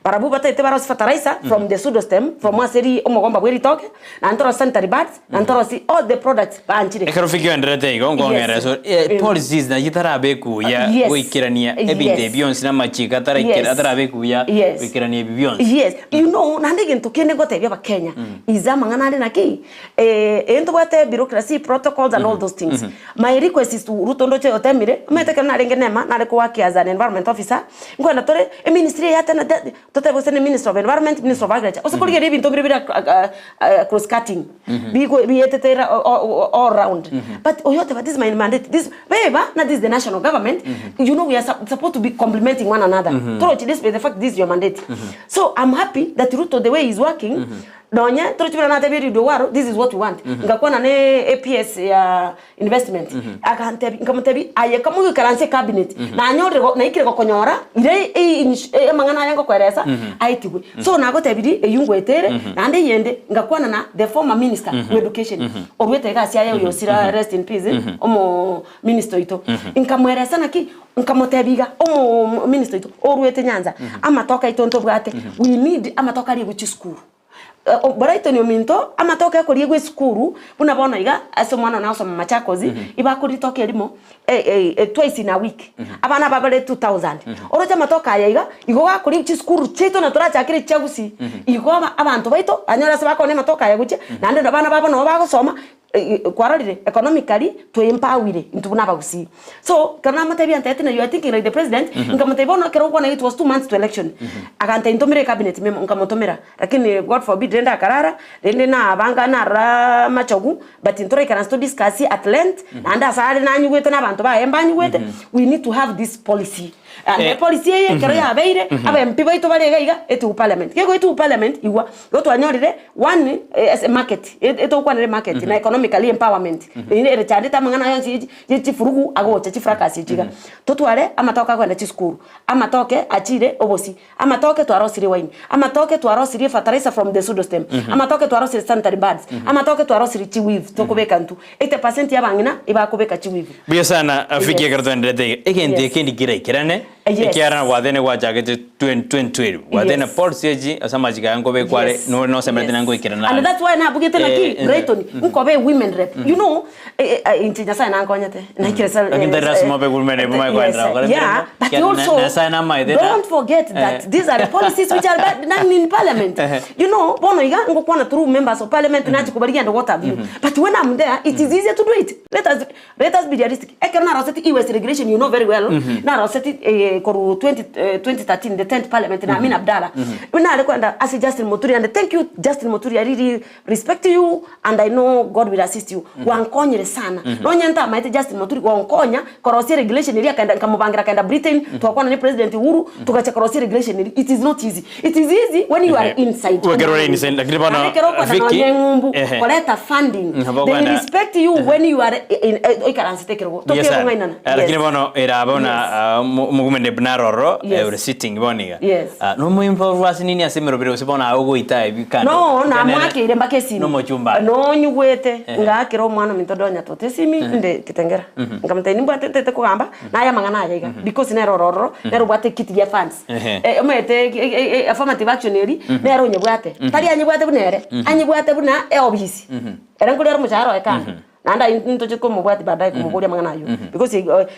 Barabwo batagete barosie fertilizer from the pseudostem from ase ri omogomba bwe ritoke, naende torosie sanitary pads, naende torosie all the products banchire. Ekero Fiki oenderete igo nkong'era Yes. so eh, policies nachi tarabekwa buya Yes. goikerania ebinto Yes. ebi bionsi na amachiko ataraikera Yes. atarabekwa buya Yes. goikerania ebi bionsi. Yes, you know naende egento kende ngotebia abakenya is amang'ana are naki Eh, ntobwate bureaucracy, protocols and all those things. My request is to Ruto ndoche otemire, omanyete ekero narenge nema, nare ko work as an environment officer, nkoenda tore eministry eye yatena totebe gose ne ministry of environment, ministry of agriculture, ase korigereria ebinto mbire bire cross cutting, bigo bietete all round. But oyo oteba this is my mandate, this beba na this is the national government, you know we are supposed to be complementing one another. Torochi despite the fact this is your mandate. So I'm happy that Ruto the way he's working, Nonye torochi buna natebia Eliud Owalo this is what we want, ngakwana ne APS ya investment, agantebia nkamotebia aye kamogoikaransa ecabinet, nanyorire go naikire gokonyora ire amang'ana aya ngokoeresa aetigwe. So nagotebirie eywo ngoetere, naende eyende ngakwana na the former minister wa education, oruete egasi aye oyo Osira rest in peace, omo minister oito, nkamoeresa naki, nkamotebia iga, omo minister oito oruete Nyanza, amatoke aito ntobwate, we need amatoke aria gochia esukuru. Brighton ominto, amatoke akoriegwa esukuru, buna bono iga, ase omwana one agosoma Machakos, iba akoria ritoke erimo twice in a week, abana aba bare 2000. Oroche amatoke aya iga, igo gakoria chisukuru chiaito na torachakere chia gusii, igo aba abanto baito, banyore ase bakoonia amatoke aya gochia, naende abana babo nabo bagosoma. Kwarorire economically twempawire intwe buna abagusii. So ekero namotebia antebeti na you are thinking like the president, nkamotebia bono ekero ogokwana it was 2 months to election, agantebia ntomere ecabinet memo, nkamotomera lakini God forbid rende akarara, rende nabanga narora amachogu but ntoraikaransa to discuss at length, naende ase are nanyigwete na abanto baye mbanyigwete, we need to have this policy. And epolicy eye ekero yabeire, aba MP baito bare iga iga, etigwe parliament. Kegoetigwa parliament, igwa, igo twanyorire, one, ase emarket, etogokwanera emarket na economically empowerment, ere erechandete amang'ana aya yonsi ye chifurugu agocha chifracas echi iga. Totware amatoke akogenda chisukuru, amatoke achire obosie, amatoke twarosirie ewaini, amatoke twarosirie efertilizer from the pseudostem, amatoke twarosirie sanitary pads, amatoke twarosirie chiweave tokobeka intwe, 80% ya abang'ina ebakobeka chiweave. Buya sana Rafiki Yes. ekero twaenderete iga egento Yes. eke ndikiraikerane Yes. ekiagera gwathene gwachagete 2012 gwathene Yes. policy echi ase amachiko aya nkobekwa are Yes. nore nosemerete Yes. na nkoikerana And are. that's why nabugete naki Eh, eh, Brighton nkobe women rep you know eh, eh, inche nyasaye nankonyete naikire sa- Lakini tari eh, lasima obe women rep, omanye koendera yes, gokora yeah, emeremo. but Kiagera also Nyasaye namaete na- don't forget that Eh. these are policies which are bad done in parliament you know bono iga ngokwana through members of parliament nachi kobarigia and what have you but when I'm there it is easier to do it let us Let us be realistic. Ekero naroseti e-waste regulation you know very well, naroseti eh, korwa 20, eh, 2013 the 10th parliament na Amina Abdalla. Nare kwenda ase Justin Muturi and thank you Justin Muturi I really respect you and I know God will assist you. Gwankonyire sana. Nonye ntamaete Justin Muturi gonkonya korosia regulation eria akaenda nkamobangira akaenda Britain twakwana ne President Uhuru tugacha korosia regulation eria. It is not easy. It is easy when you are Ehe. inside. Ekero ore inside, lakini bono, Naende ekero okwenda Vicky, nonye ng'umbu ehe. koreta funding. Nabo They kwenda- respect you when you are in oikaransete ekerogo. Buya sana. Tokegong'ainana. Eh, lakini bono era bona Yes. omogumende buna aroro Yes. ore sitting bono iga Yes. Ah, nomoinvolve ase nini ase emeroberi gose bono aye ogoita ebi kando No, Ekenene, namwakeire mpaka esimi. nomochumba Nonyigwete Ehe. ngaakera omwana ominto donya tota esimi inde kitengera. Nkamotebia nimbwate ntete kogamba naye amang'ana aya iga because nere ore ororo nere obwate ekiti gia funds. Ehe. Eh, omanyete affirmative action eria nere onyebwate. Tari anyebwate buna ere, anyebwate buna eofisi. Ere nkori are omochahara oye kando. Naende aywo ntoche komobwatia baadaye komoboria amang'ana aywo. Because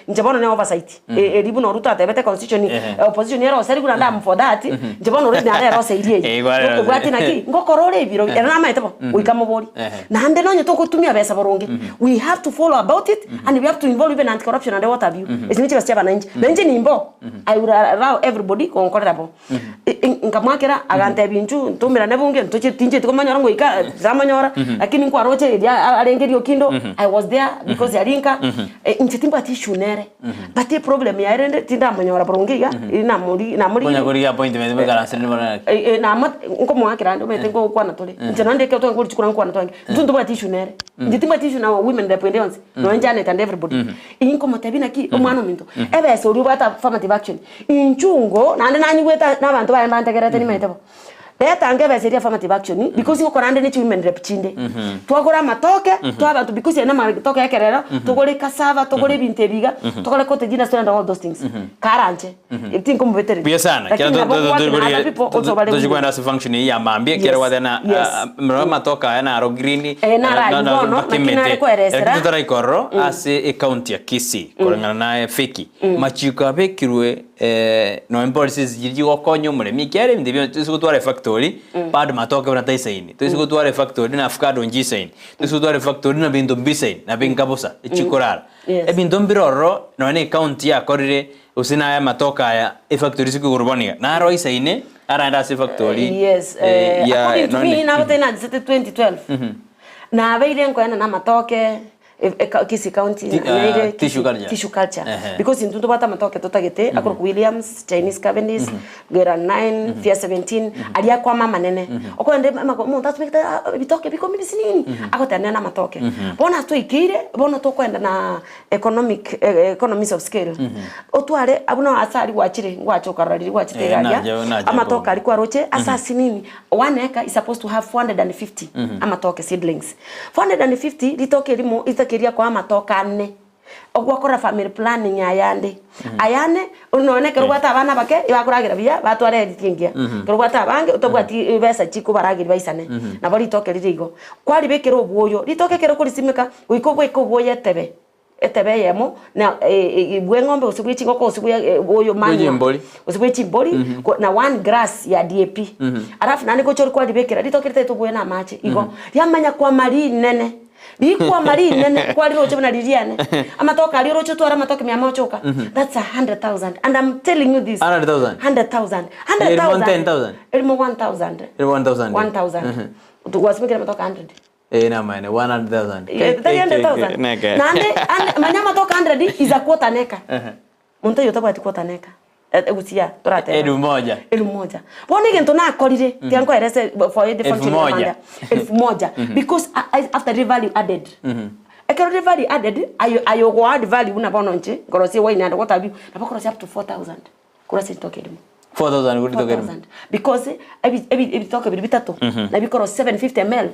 inche bono ne oversight. Eria buna Ruto atebete constitution, Ehe. opposition eroseriwe naende am for that, inche bono already nareroseirie eye. Eh, kwareroseirie. Nokobwatia naki, ngokora ore ebiro, ere namaete bo, goika moborie. Ehe. Naende nonye togotumia besa boronge, we have to follow about it and we have to involve even anti corruption and what have you. Eci ne chibesa chia abananchi. Na inche nimbo, I will allow everybody gonkorera bo. Nkamwakera agantebia inchuo ntomerane bunge ntoche tincheti komonyora ngoika tiramonyora lakini nkwaroche eria arenge riokindo I was there because arinka inche timbwati issue nere but eproblem yaye rende tindamonyora boronge iga namori namori Konya korigia appointment moikaranse rende bono naki. namo nkomoakera ande omanyete ngokwana tore inche nonye ndeke twange korichikura nkwana twange intwe ntobwati issue nere inche timbwati issue na women rep ende yonsi nonye Janet and everybody inkomotebia naki omwana ominto ebesa oria obwate affirmative action Inchungo, naende nanyigwete nabanto baye mbantegerete nimaete bo. Reta ange ebesa eria affirmative action because ngokora ande ne chiwomen rep chinde. Twagora amatoke, twa abanto because ere namatoke ekerero, togore cassava, togore ebinto ebi iga, togore cottage industry and all those things. Karanche, tinkomobetereria. Buya sana. Lakini Kero nabo working other people also bare tochi women. kwenda ase function eye ya mambia ekero Yes, gwatena yes. mero amatoke aya naro green Eh, naro aywo bono, naki nare koeresera. Lakini totaraika ororo ase ecounty ya Kisii koreng'ana na Feki Machiko abekirwe nonya policies chiria chigokonya omoremi ekiagera ebinto ebio toise gotwara efactory bado matoke buna taisaini toise gotwara efactory na avocado nchisaini toise gotwara efactory na binto mbisaini na binka bosa echikorara Yes. ebinto mbire ororo nonya na ecounty yakorire gose naye amatoke aya efactory ase koigoro bono iga naro aisaine araende ase efactory Yes, eh, ya according to nonya me, nabete nachete 2012 nabeire nkoenda na amatoke Kisii County Ti- na ire ah, tissue culture. tissue culture Ehe. because intwe ntobwate amatoke totagete akorokwa Williams Chinese Cavendish Gera 9 Fear 17 aria akwama amanene okorende amako omonto atumegete ah, ebitoke bikomi bisinini agotenena na amatoke bono ase twaikeire bono tokoenda na economic eh, economies of scale otware abwo no ase aria gwachire ngwacha okarora riria gwachete Eh, iga aria naje- naje amatoke kobo. aria kwaroche ase asinini One acre is supposed to have 450 amatoke seedlings. 450 ritoke erimo ritoke riakoa amatoke ane. Ogwakora family planning ayande. Ayane nonye ekero obwate abana abake ebakoragera buya batware health engiya. Ekero obwate abange otabwati ebesa chikobarageria baisane. Nabo ritoke rire igo. Kwaribekera obwoyo, ritoke ekero okorisimeka goika obeke obwoyo etebe. Etebe eyemo na bw'eng'ombe gose bwe chingoko gose bwe oyo manure Bwechimbori. gose bwe chimbori ko- na one grass ya DAP alafu naende gocha ori kwaribekera ritoke ritaete obuya na amache igo riamanya kwama rinene. Rikwama rinene kwariroche buna ririane. Amatoke aria oroche otware amatoke mia moja oka. That's 100,000 and I'm telling you this. 100,000? 100,000. Erimo 100,000. 10,000? Erimo 1,000. Erimo 1,000. 1,000. Gwasimekire amatoke 100. Eh, namaene 100,000. Eh, tari 100,000. Neke. Naende ande manya amatoke 100 is a quarter an acre. Monto oyo otabwati quarter an acre. Egusia torateba. Elfu moja. Elfu moja. Bono egento nakorire, tiga nkoerese for the Elfu function moja. ya Elfu moja. Because after the value added. Ekero the value added, ayo ayo go add value buna bono inche, nkorosia ewine ande gotabiwa, nabo okorosia up to 4,000 korwa ase ritoke erimo. 4,000 korwa ritoke erimo. 4,000. Because ebi ebi ebitoke biria bitato, nabio bikorosia 750 ml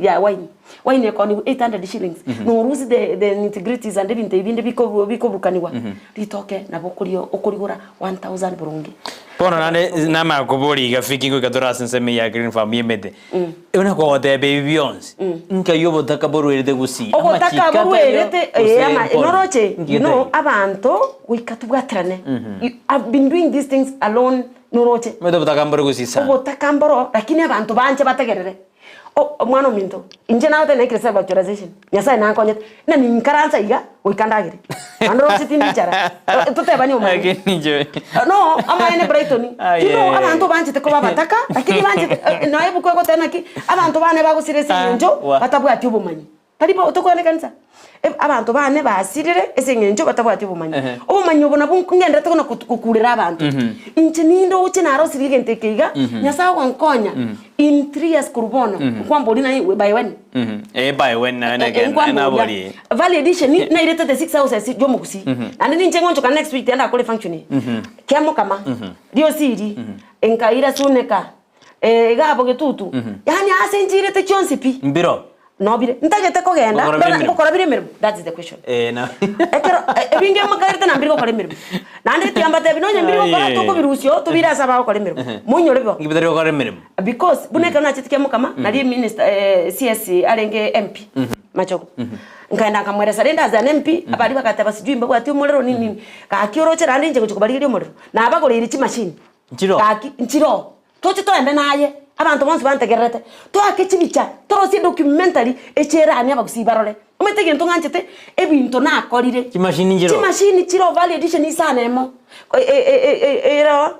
ya wine. Wine ekoniwa 800 shillings, norusie the the nitty-gritties and ebinto ebi binde biko bikoburukanigwa, ritoke nabo okoria okorigora 1000 boronge. Bono naende namanya koboria iga Fiki goika tore ase ensemo eye ya Green Farm y'emete, buna kogoteba ebi bionsi, nkai obotaka borwerete gusii? Obotaka Amachiko ataiyo borwerete gose eh, ama mpore? noroche Nki you know getaiyo? abanto goika tobwaterane. You I've been doing these things alone noroche. Omanyete obotaka mbore gusii sana. Obotaka mboro lakini abanto banche bategerere. O omwana ominto, inche nagotebi naikire self actualization, Nyasaye nankonyete, ng'a ninkaransa iga goika ndagere, naende oroche tindi nchara, totebani omanyete. Lakini inche No, amaene Brighton, Aye. you know abanto banchete koba abataka, lakini banchete nonya ebuku egoteba naki, abanto bane bagosira ase eng'encho Ah, wa. batabwati obomanyi. Tari bo tokwane ekanisa, abanto bane basirire ase eng'encho batabwati obomanyi. Ehe. Obomanyi obo nabwo ngenderete kona gokurera abanto. Inche ninde oche narosirie egento eke iga, Nyasaye ogonkonya, in three years korwa bono, nkwamboria naye by when? Eh, by when naye neke- Nkwamboria. naborie. Value addition nairete the six houses ya omogusii. Naende ninche ngonchoka next week tiga ndakore function eye. Kiamokama, riosiri, nkaira suneka, iga abwo getutu, yaani ase nchirete chionsi pi. Mbiro. Nobire, ntagete kogenda, Gokora bire ndora emeremo. ngokora bire emeremo, that is the question. Eh, na. Ekero ebinge mokagerete na mbiri gokora emeremo. Naende tiambatebi nonye mbiri gokora Aye. tokobirusia oo tobire ase abagokora emeremo. Moinyore bo. Inki bitari gokora emeremo? Because buna ekero nachete kiamokama, nari eminister CS arenge MP, Machogu. Nkaenda nkamweresa rende as an MP, abaria bagateba sijui mbabwati omorero nini nini. Gaki oroche naende inche ngochia kobarigeria omorero, nabagoreire chimashini. Nchiroo. Gaki nchiroo. Toche toende naye, abanto bonsi bantegererete, toake chibicha, torosie documentary echeranie abagusii barore. Omanyete egento ng'anchete, ebinto nakorire. Chimashini nchiroo. Chimashini chiroo value addition isano emo, ero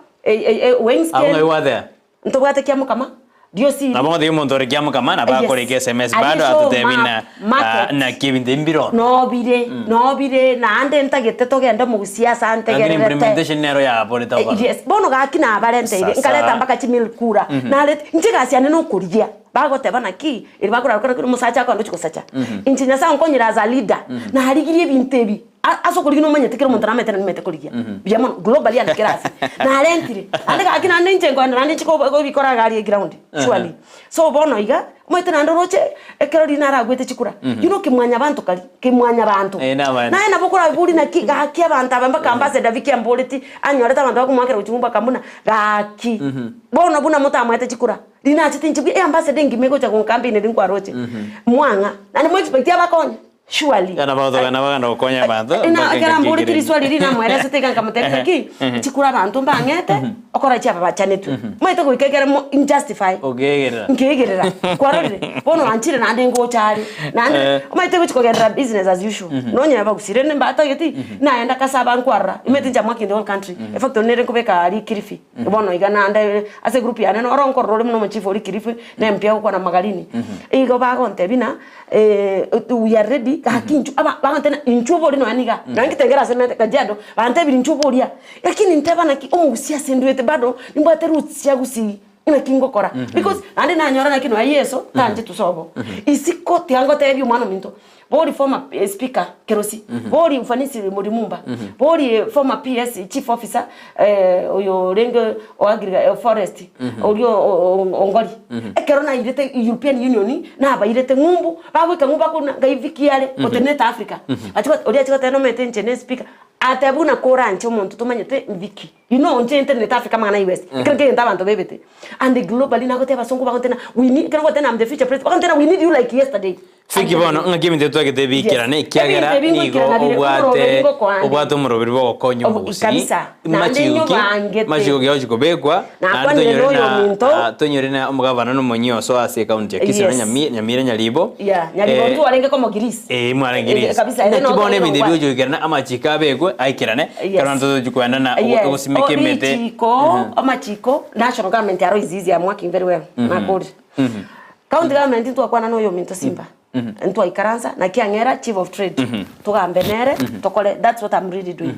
weighing Abwo scale, ng'ai gwatea? ntobwate kiamokama, Riosiri. Nabo ngotebia omonto ore kiamokama nabo Yes. akorika SMS Aria bado show atotebi map, na market. naki ebinto ebi mbire ono. Nobire, nobire, naende ntagete togende omogusia ase Lakini antegererete. implementation nero yaborete Eh, gokora. yes, bono gaki nabarenteire, Sasa. nkareta mpaka chimilk kura, nareta, inche egasi yane nokorigia, bagoteba naki, eri bakorara kore omosacha akogenda ochia gosacha. Inche Nyasaye onkonyire as a leader, narigirie ebinto ebi. Ase okorigia nomanyete kera omonto namanyete nari nimanyete korigia buya mono globally ande kera ase narentire naende gaki naende inche nkoenda naende inche kobikora iga aria eground surely so bono iga omanyete naende oroche ekero riria naragwete chikura you know kimwanyabanto karia kimwanyabanto Eh, namaene. naye nabo okoraborie naki gaki abanto aba mpaka ambassador Vicky amboreti anyorete abanto bakomoakera gochia ng'umbu akambuna gaki bono buna motamoete chikura riria nachete inche buya eambassador engima egocha goncampaignera nkwaroche mwang'a naende mo expect abakonye. Surely. Yana bagotogana bagenda gokonya abanto, Na mpaka ekero engaki amboreti ekere. riswali riria namoeresete iga nkamotebia ng'aki, chikure abanto mbang'ete, okora chiaba bachanetwe. Omanyete goika ekere mo injustify. Okeegerera. Nkeegerera, kwarorire? Bono anchire naende ngocha are, naende Eh. omanyete gochi kogenderera business as usual. Nonye abagusii rende mbatageti, naenda kasaba nkwarora, omanyete inche am working the whole country, efactory nere nkobeka aria Kilifi, bono iga naende ase egroup yane noro nkorora ore buna omochief oria Kilifi, na MP agokwana Magarini. Igo bagontebia ng'a. We are ready gaki inchuo aba bagoteba inchuo bori nonya niga nonya nkitengera ase emete Kajiado bantebirie inchuo boria lakini nteba naki omogusia ase ndwete bado nimbwate roots chia gusii naki ngokora because naende nanyora naki nonya Yeso tanchete sobo isiko tiga ngotebie omwana ominto bori former speaker Kerosi bori Ufanisi Murimumba bori former PS chief officer oyo orenge o agric forest oria Ongori. Ekero nairete European Union, nabairete ng'umbu, bagoika ng'umbu bakobuna ngai Vicky are, otenenete Africa. Achia oria achia goteba nomanyete inche ne speaker, ateba buna koranche omonto tomanyete Vicky. You know inche ntenenete Africa amang'ana a US, ekero nkegento abanto bebete. And globally nagotebia abasongo bagontebia we need, ekero ngoteba I'm the future president, bagontebia we need you like yesterday. Fiki bono ng'aki ebinto ebi twagete biikerane Yes. ekiagera Ebinto ebi nigo ngoikerana bire, obwate omoroberi ngokoande. obwate omoroberi bw'ogokonya Obo- omogusii kabisa. Naende machigo ki nyobangete. machigo ki agochi kobekwa naende Nakwanire tonyore na na oyominto. ah, tonyore na omogavana na omonyi oso ase ekaunti ya Kisii Yes. na Nyamira Nyaribo Yeah, Nyaribo Eh, ntwo arenge komogirisi. Eh, mwarenge Eh, kabisa, ere Naki bono notorire ebinto ebi gokwana. gochi goikerana amachiko abekwe aikerane Yes. ekero totochi koenda na Yes. ogosimeka O, emete richiko amachiko national government aro is easy I'm working very well nakori county government ntwakwana na oyominto simba ntwaikaransa naki ang'era chief of trade togambe nere tokore that's what I'm really doing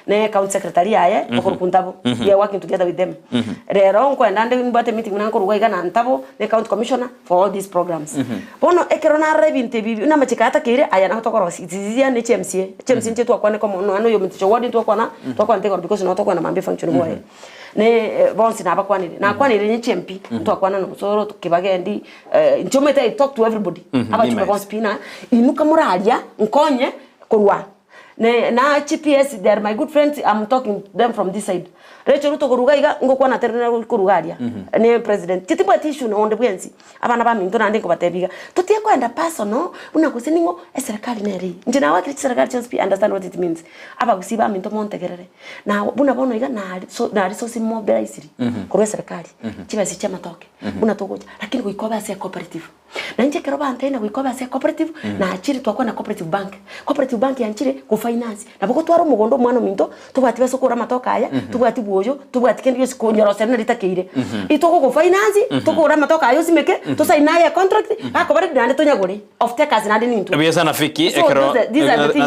ne county secretary yaye okoruku ntabo we are working together with them rero nkwenda nde mbwate meeting buna nkoruga iga na ntabo ne county commissioner for all these programs bono ekero narora ebinto ebi buna amachiko atakeire aya nabo tokorosia ziria ne chiMCA chiMCA inche twakwane komo nonya na oyominto ward ntwakwana twakwanete igoro because nabo tokogenda mambia efunction bwoye ne eh, bonsi nabakwanire nakwanire ne chiMP ntwakwana na osoro kibagendi eh, inche omanyete I talk to everybody abachumbe nice. bonsi pi na inuka moraria nkonye korwa ne na GPS they are my good friends I'm talking to them from this side Rachel Ruto koruga iga ngokwana tere koruga aria ne president titibwati issue nonde bwensi abana baminto naende nkobatebi iga totige koenda personal buna gose ning'o eserikali nere inche nawakire chiserikali chionsi pi understand what it means abagusii baminto montegerere na buna bono iga nari so nari sosi mobilisiri korwa eserikali chibesa chia amatoke buna togocha lakini goika obe ase ecooperative na inche ekero banteina goika obe ase ecooperative nachire twakwana cooperative bank cooperative bank yanchire gofinance nabo gotwara omogondo omwana ominto tobwati besa okogora amatoke aya tobwati bwoyo tobwati kende gionsi konyora ritakeire itogogofinance tokogora amatoke aya osimeke tosaine aye econtract gakoba ready naende tonyagore off takers naende nintwe Ebuya sana Fiki, So, ekero these are the things.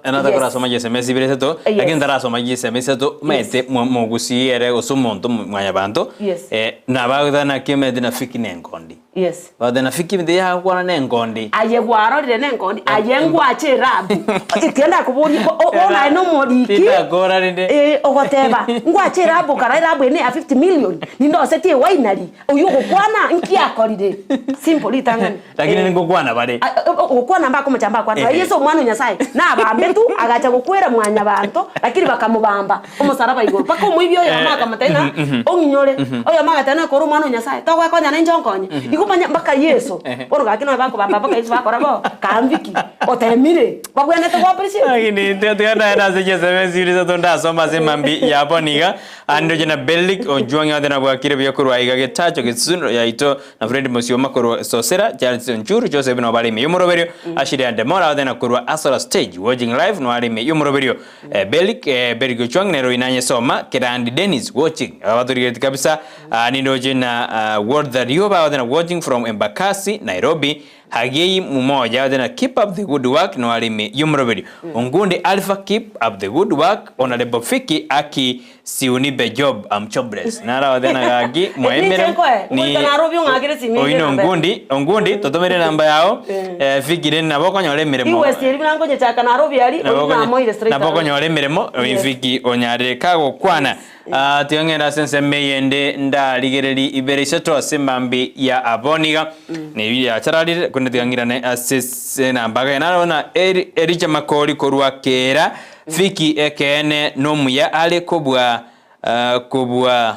enataka Yes. korasoma chisms ibere isato, Yes. lakini ntarasoma chisms isato, omanyete mogusie ere gose omonto mwanyabanto, Yes. nabagoteba naki omanyete na Fiki na enkondi. Yes. Bagoteba na Fiki ebinto yagokwana na enkondi. Aye gwarorire na enkondi, aye ngwache erabu. Tiga ndakoboria, bono aye na omoriki. Tindakora rende. Eh, ogoteba, ngwache erabu kara erabu ene ya 50 million, nindosetie ewinery, oywo ogokwana nki akorire? Simple ritang'ani. Lakini Eh. ningokwana bare. Ogokwana mbakomocha mbakwana. Ehe. Yeso omwana o Nyasaye nabambe tu agacha gokwera mwanyabanto lakini bakamobamba omosaraba igoro mpaka omoibi oyomo akamotebia ng'a ong'inyore oyomo agateba nokore omwana o Nyasaye togwekonya nainche onkonye igo manya mpaka Yeso bono gaki nonya bakobamba mpaka Yeso bakora bo kambiki otemire babwenerete go appreciate. Lakini tiga ndaenda ase chisms ibere isato ndasoma ase emambi ya bono iga Ande oche na Bellick Ojwang'e ote nabwakire buya korwa aiga Getacho Gesusu yaito na Fred Musioma korwa Sosera Charles Onchuru Joseph no bare ime y'omoroberio Ashley and Demora ote na korwa Asora Stage watching live no are ime y'omoroberio eh, Bellick eh, Bellick Ojwang' nero inanye soma Kerandi Dennis watching abatorigereti kabisa ah, ninde oche na ah, World Rioba ote na watching from Embakasi Nairobi Hagei Mumoja ote na keep up the good work no are ime y'omoroberio Ongunde Alpha keep up the good work Honorable Fiki aki siunipe job I'm jobless nara ote na gaki mwaemere Ninche nkoe, ngoika Nairobi ong'akere esimi ende oino namba. Ongundi Ongundi totomere enamba yao eh, Fiki rende nabo okonyora emeremo Iwest eri buna nkonyechaka Nairobi aria, Nabo oyio okonye- namoire straight nabo away. okonyora emeremo Yes. Fiki onyarire kagokwana Ah, tiga ng'ende ase ensemo eyende ndarigererie ibere isato ase emambi ya aboniga na ebi yachararire korende tiga ng'irane ase ase enamba gaya narora Eri Elija Makori korwa Kera Fiki ekeene nomuya are kobua ah, kobua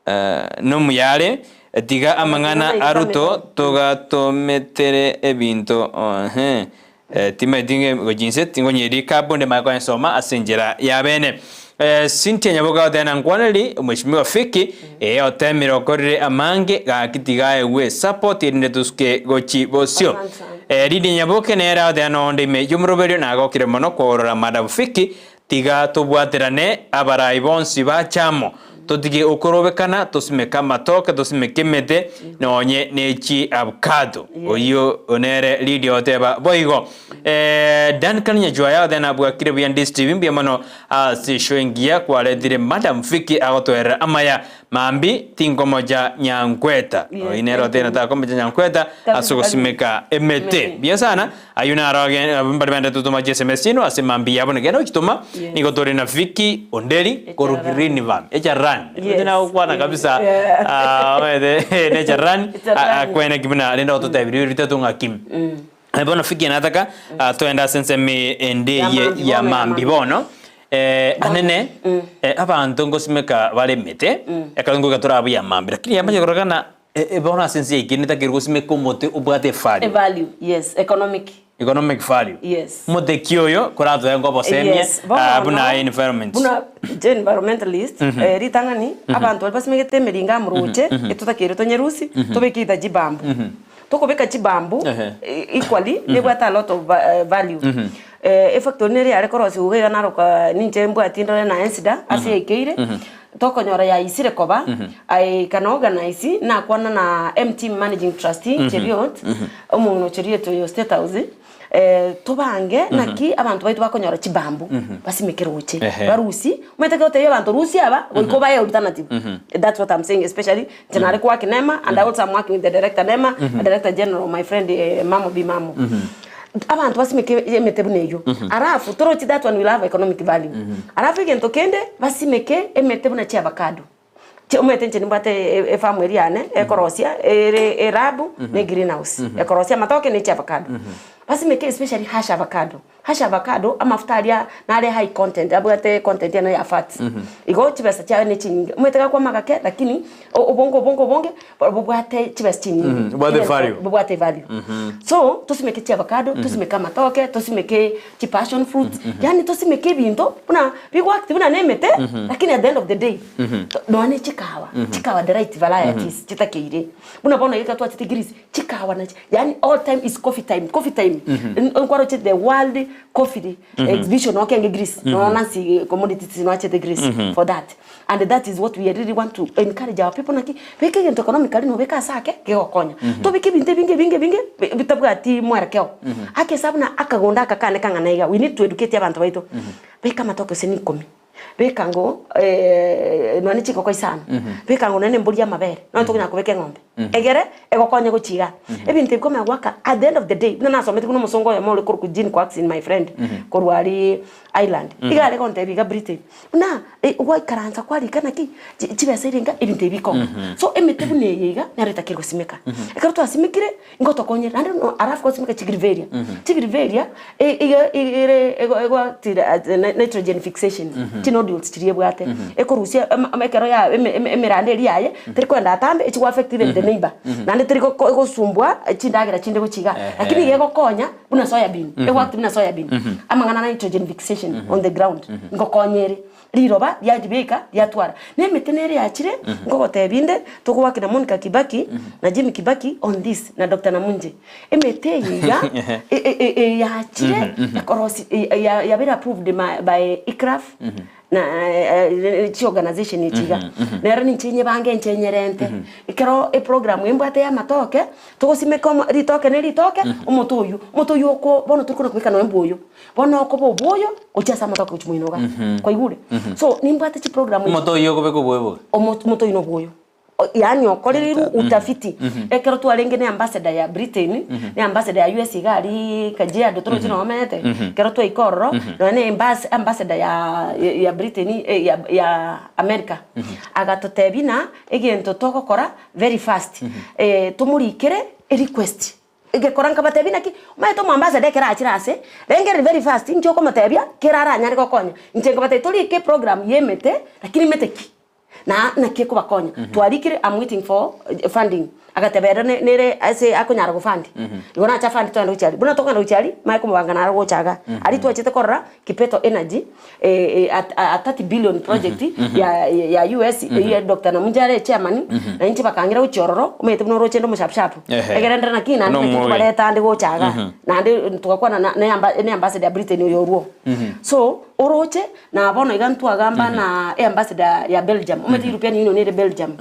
ah, nomuya are tiga amang'ana a Ruto togatometere ebinto ehe Timaeti ng'a gochia inse tingonyeria ekabu onde manye koyesoma ase enchera ya bene. Cynthia Nyaboke agoteba na nkwaneri Mheshimiwa Fiki ee otemire okorire amange gaki tiga aegwe support erinde tosuke gochi bosio. Lydia Nyaboke nere agoteba nonde ime y'omoroberio nagokire mono korora Madam Fiki Tiga tobwaterane abarai bonsi bache amo, totige okorobekana, tosimeke amatoke, tosimeke emete, nonye ne chiavocado. Oyio nere Lydia oteba boigo. Eh, Duncan Nyachuaya oteba nabwakire buya Ndisi TV mbuya mono ase eshow engiya kwaretire Madam Fiki agotoerera amaya mambi tinkomocha Nyankweta. Yes, Oyio nere thank oteba you. takomocha Nyankweta Kabisa, ase ogosimeka emete. Emete. Mbuya sana. Ayio naro mbare bande totoma chiSMS chiaino ase mambia yabo nekero ochitoma Yes. nigo tore na Vicky Onderi korwa Echarani. Green Farm Echarani Yes. Oche nagokwana kabisa Yeah. ah, omanyete ne Echarani Echarani. akwene ki buna rende ototebirie bire bitato ng'aki Bono Vicky nataka toende ase ensemo ende Ya eye mambi ya bono, ya mambi mambi. bono anene abanto ngosimeka bare emete ekero ngoika torabe ya mambi lakini yamanya korokana. Bono ase ense yaikire netakeire gosimeka omote obwate evalue. Evalue, yes, economic. Economic value. Yes. Omote ki oyo koratoe ngobosemia Yes, ah, bono, buna environment. Buna inche environmentalist, eh, ritang'ani, abanto baria basimegete emeringa amo roche, etotakeire tonyerusie, tobeke either chibambu. Tokobeka chibambu, Ehe. equally, nebwate a lot of value. Efactory nere yare korosiwa iga iga naroka ninche mbwati ndore na ensida ase yaikeire, tokonyora yaisire koba, I can organize, nakwana na MT managing trustee Cheriot, omong'ina o Cheriot oyo State House, tobange naki abanto baito bakonyora chibambu, basimeke roche, barusie, omanyete ekero otebia abanto rusia aba, goika obae alternative, that's what I'm saying especially inche nare koaki Nema and I also am working with the director Nema, director general my friend Mamo bi Mamo. Abanto basimeke emete buna eyio, alafu torochi that one will have economic value. Alafu egento kende, basimeke emete buna chiavacado, chi omanyete inche nimbwate efarm eria yane ekorosia ere elab na egreenhouse, ekorosia amatoke ne chiavacado. Basimeke especially hash avacado, hash avacado amafuta aria nare high content abwate content ene ya fats, igo chibesa chiaye ne chinyinge, omanyete gakwama gake lakini obonge obonge obonge bobwate chibesa chinyinge. Bobwate value. Bobwate value. So tosimeke chiavacado, tosimeke amatoke, tosimeke chipassion fruits, yaani tosimeke ebinto buna bigoact buna na emete, lakini at the end of the day, nonya ne chikawa, chikawa the right varieties chitakeire. Buna bono iga twachete Greece, chikawa nachi yaani all time is coffee time, coffee time. Nkwaroche the world coffee exhibition okenge Greece, nonya Nancy commodities noachete Greece for that. And that is what we really want to encourage our people naki, beka egento economically nobeke ase ake, kegokonya. Tobeke ebinto ebinge ebinge ebinge, bitabwati mwerekeo. Ake ase buna akagondo aka kane kang'ana iga, we need to educate abanto baito. Beka amatoke gose na ikomi, beka ngo nonya ne chingoko isano, beka ngo nonya ne embori ya amabere, nonya tokonyara kobeka eng'ombe, egere egokonye gochia igaa. Ebinto ebi komanya goaka, at the end of the day, buna nasomete buna omosongo oyomo ore korokwa Jean Coaxin my friend, korwa aria Ireland, iga are gontebia iga Britain, buna gwaikaransa kwarika naki chibesa ere enga ebinto ebi bikong'a. So emete buna eye iga nero etakire gosimeka. Ekero twasimekire, nigo tokonyire naende no alafu gosimeka chigriveria, chigriveria iga ere egwatire nitrogen fixation, chinodules chiria ebwate, ekorusia ekero ya emeranda eria yaye, teri kogenda atambe echi go affect even the neighbour, naende teri gosumbua chindagera chinde gochia igaa, lakini iga egokonya. Buna soya bean, egwakti buna soya bean, amang'ana nitrogen fixation on the ground, ngokonya ere, riroba riaribeka riatwara. Na emete nere yachire, nkogotebia inde, togoaka na Monica Kibaki, na Jimmy Kibaki on this, na Doctor Namunje. Emete eye iga, eyachire, ekorosi yabeire approved by ICRAF, na chiorganization echi iga, nere ninche nyebange inche nyerente, ekero eprogram embwate ya amatoke, togosimeka omo ritoke na eritoke, omote oywo, omote oywo oko bono tori kona kobeka nonye mbwoyo, bono okoba obwoyo gochia ase amatoke gochia moino igaa, kwaigure? So nimbwate chiprogram echi. Omote oywo okobeka obwoyo bobe? Omote oywo na obwoyo. Yaani okorerirwe utafiti. Ekero twarenge ne ambassador ya Britain, ne ambassador ya US iga aria Kajiado toroche noo omanyete, ekero twaika ororo, nonya ne ambassador ya ya Britain ya ya America, agatotebia ng'a egento togokora very fast, tomorikere erequest. Egekora nkabatebia naki, omanyete omoambassador ekero achire ase, rengereria very fast, inki okomotebia kera aranyare gokonya. Inche nkabatebia torike eprogram ya emete, lakini mete ki? Na naki ekobakonya. Twarikire am waiting for funding. Agateba ere nere ase akonyara go fund. Igo nacha fund togende gochia aria. Buna tokogenda gochia aria, manye komobanga naro gocha igaa. Aria twachete korora Kipeto Energy, a 30 billion project ya ya US, eyio ya Doctor Namunje are chairman, na inche bakang'ira gochia ororo, omanyete buna oroche inde omo sharp sharp. Ekere ndire naki naende Buna naki omwoyo. nkobareta ande gocha igaa. Naende togakwana na na ambassador ya Britain oyo orwo. So, oroche. Na bono iga ntwagamba na eambassador ya Belgium, omanyete European Union ere Belgium,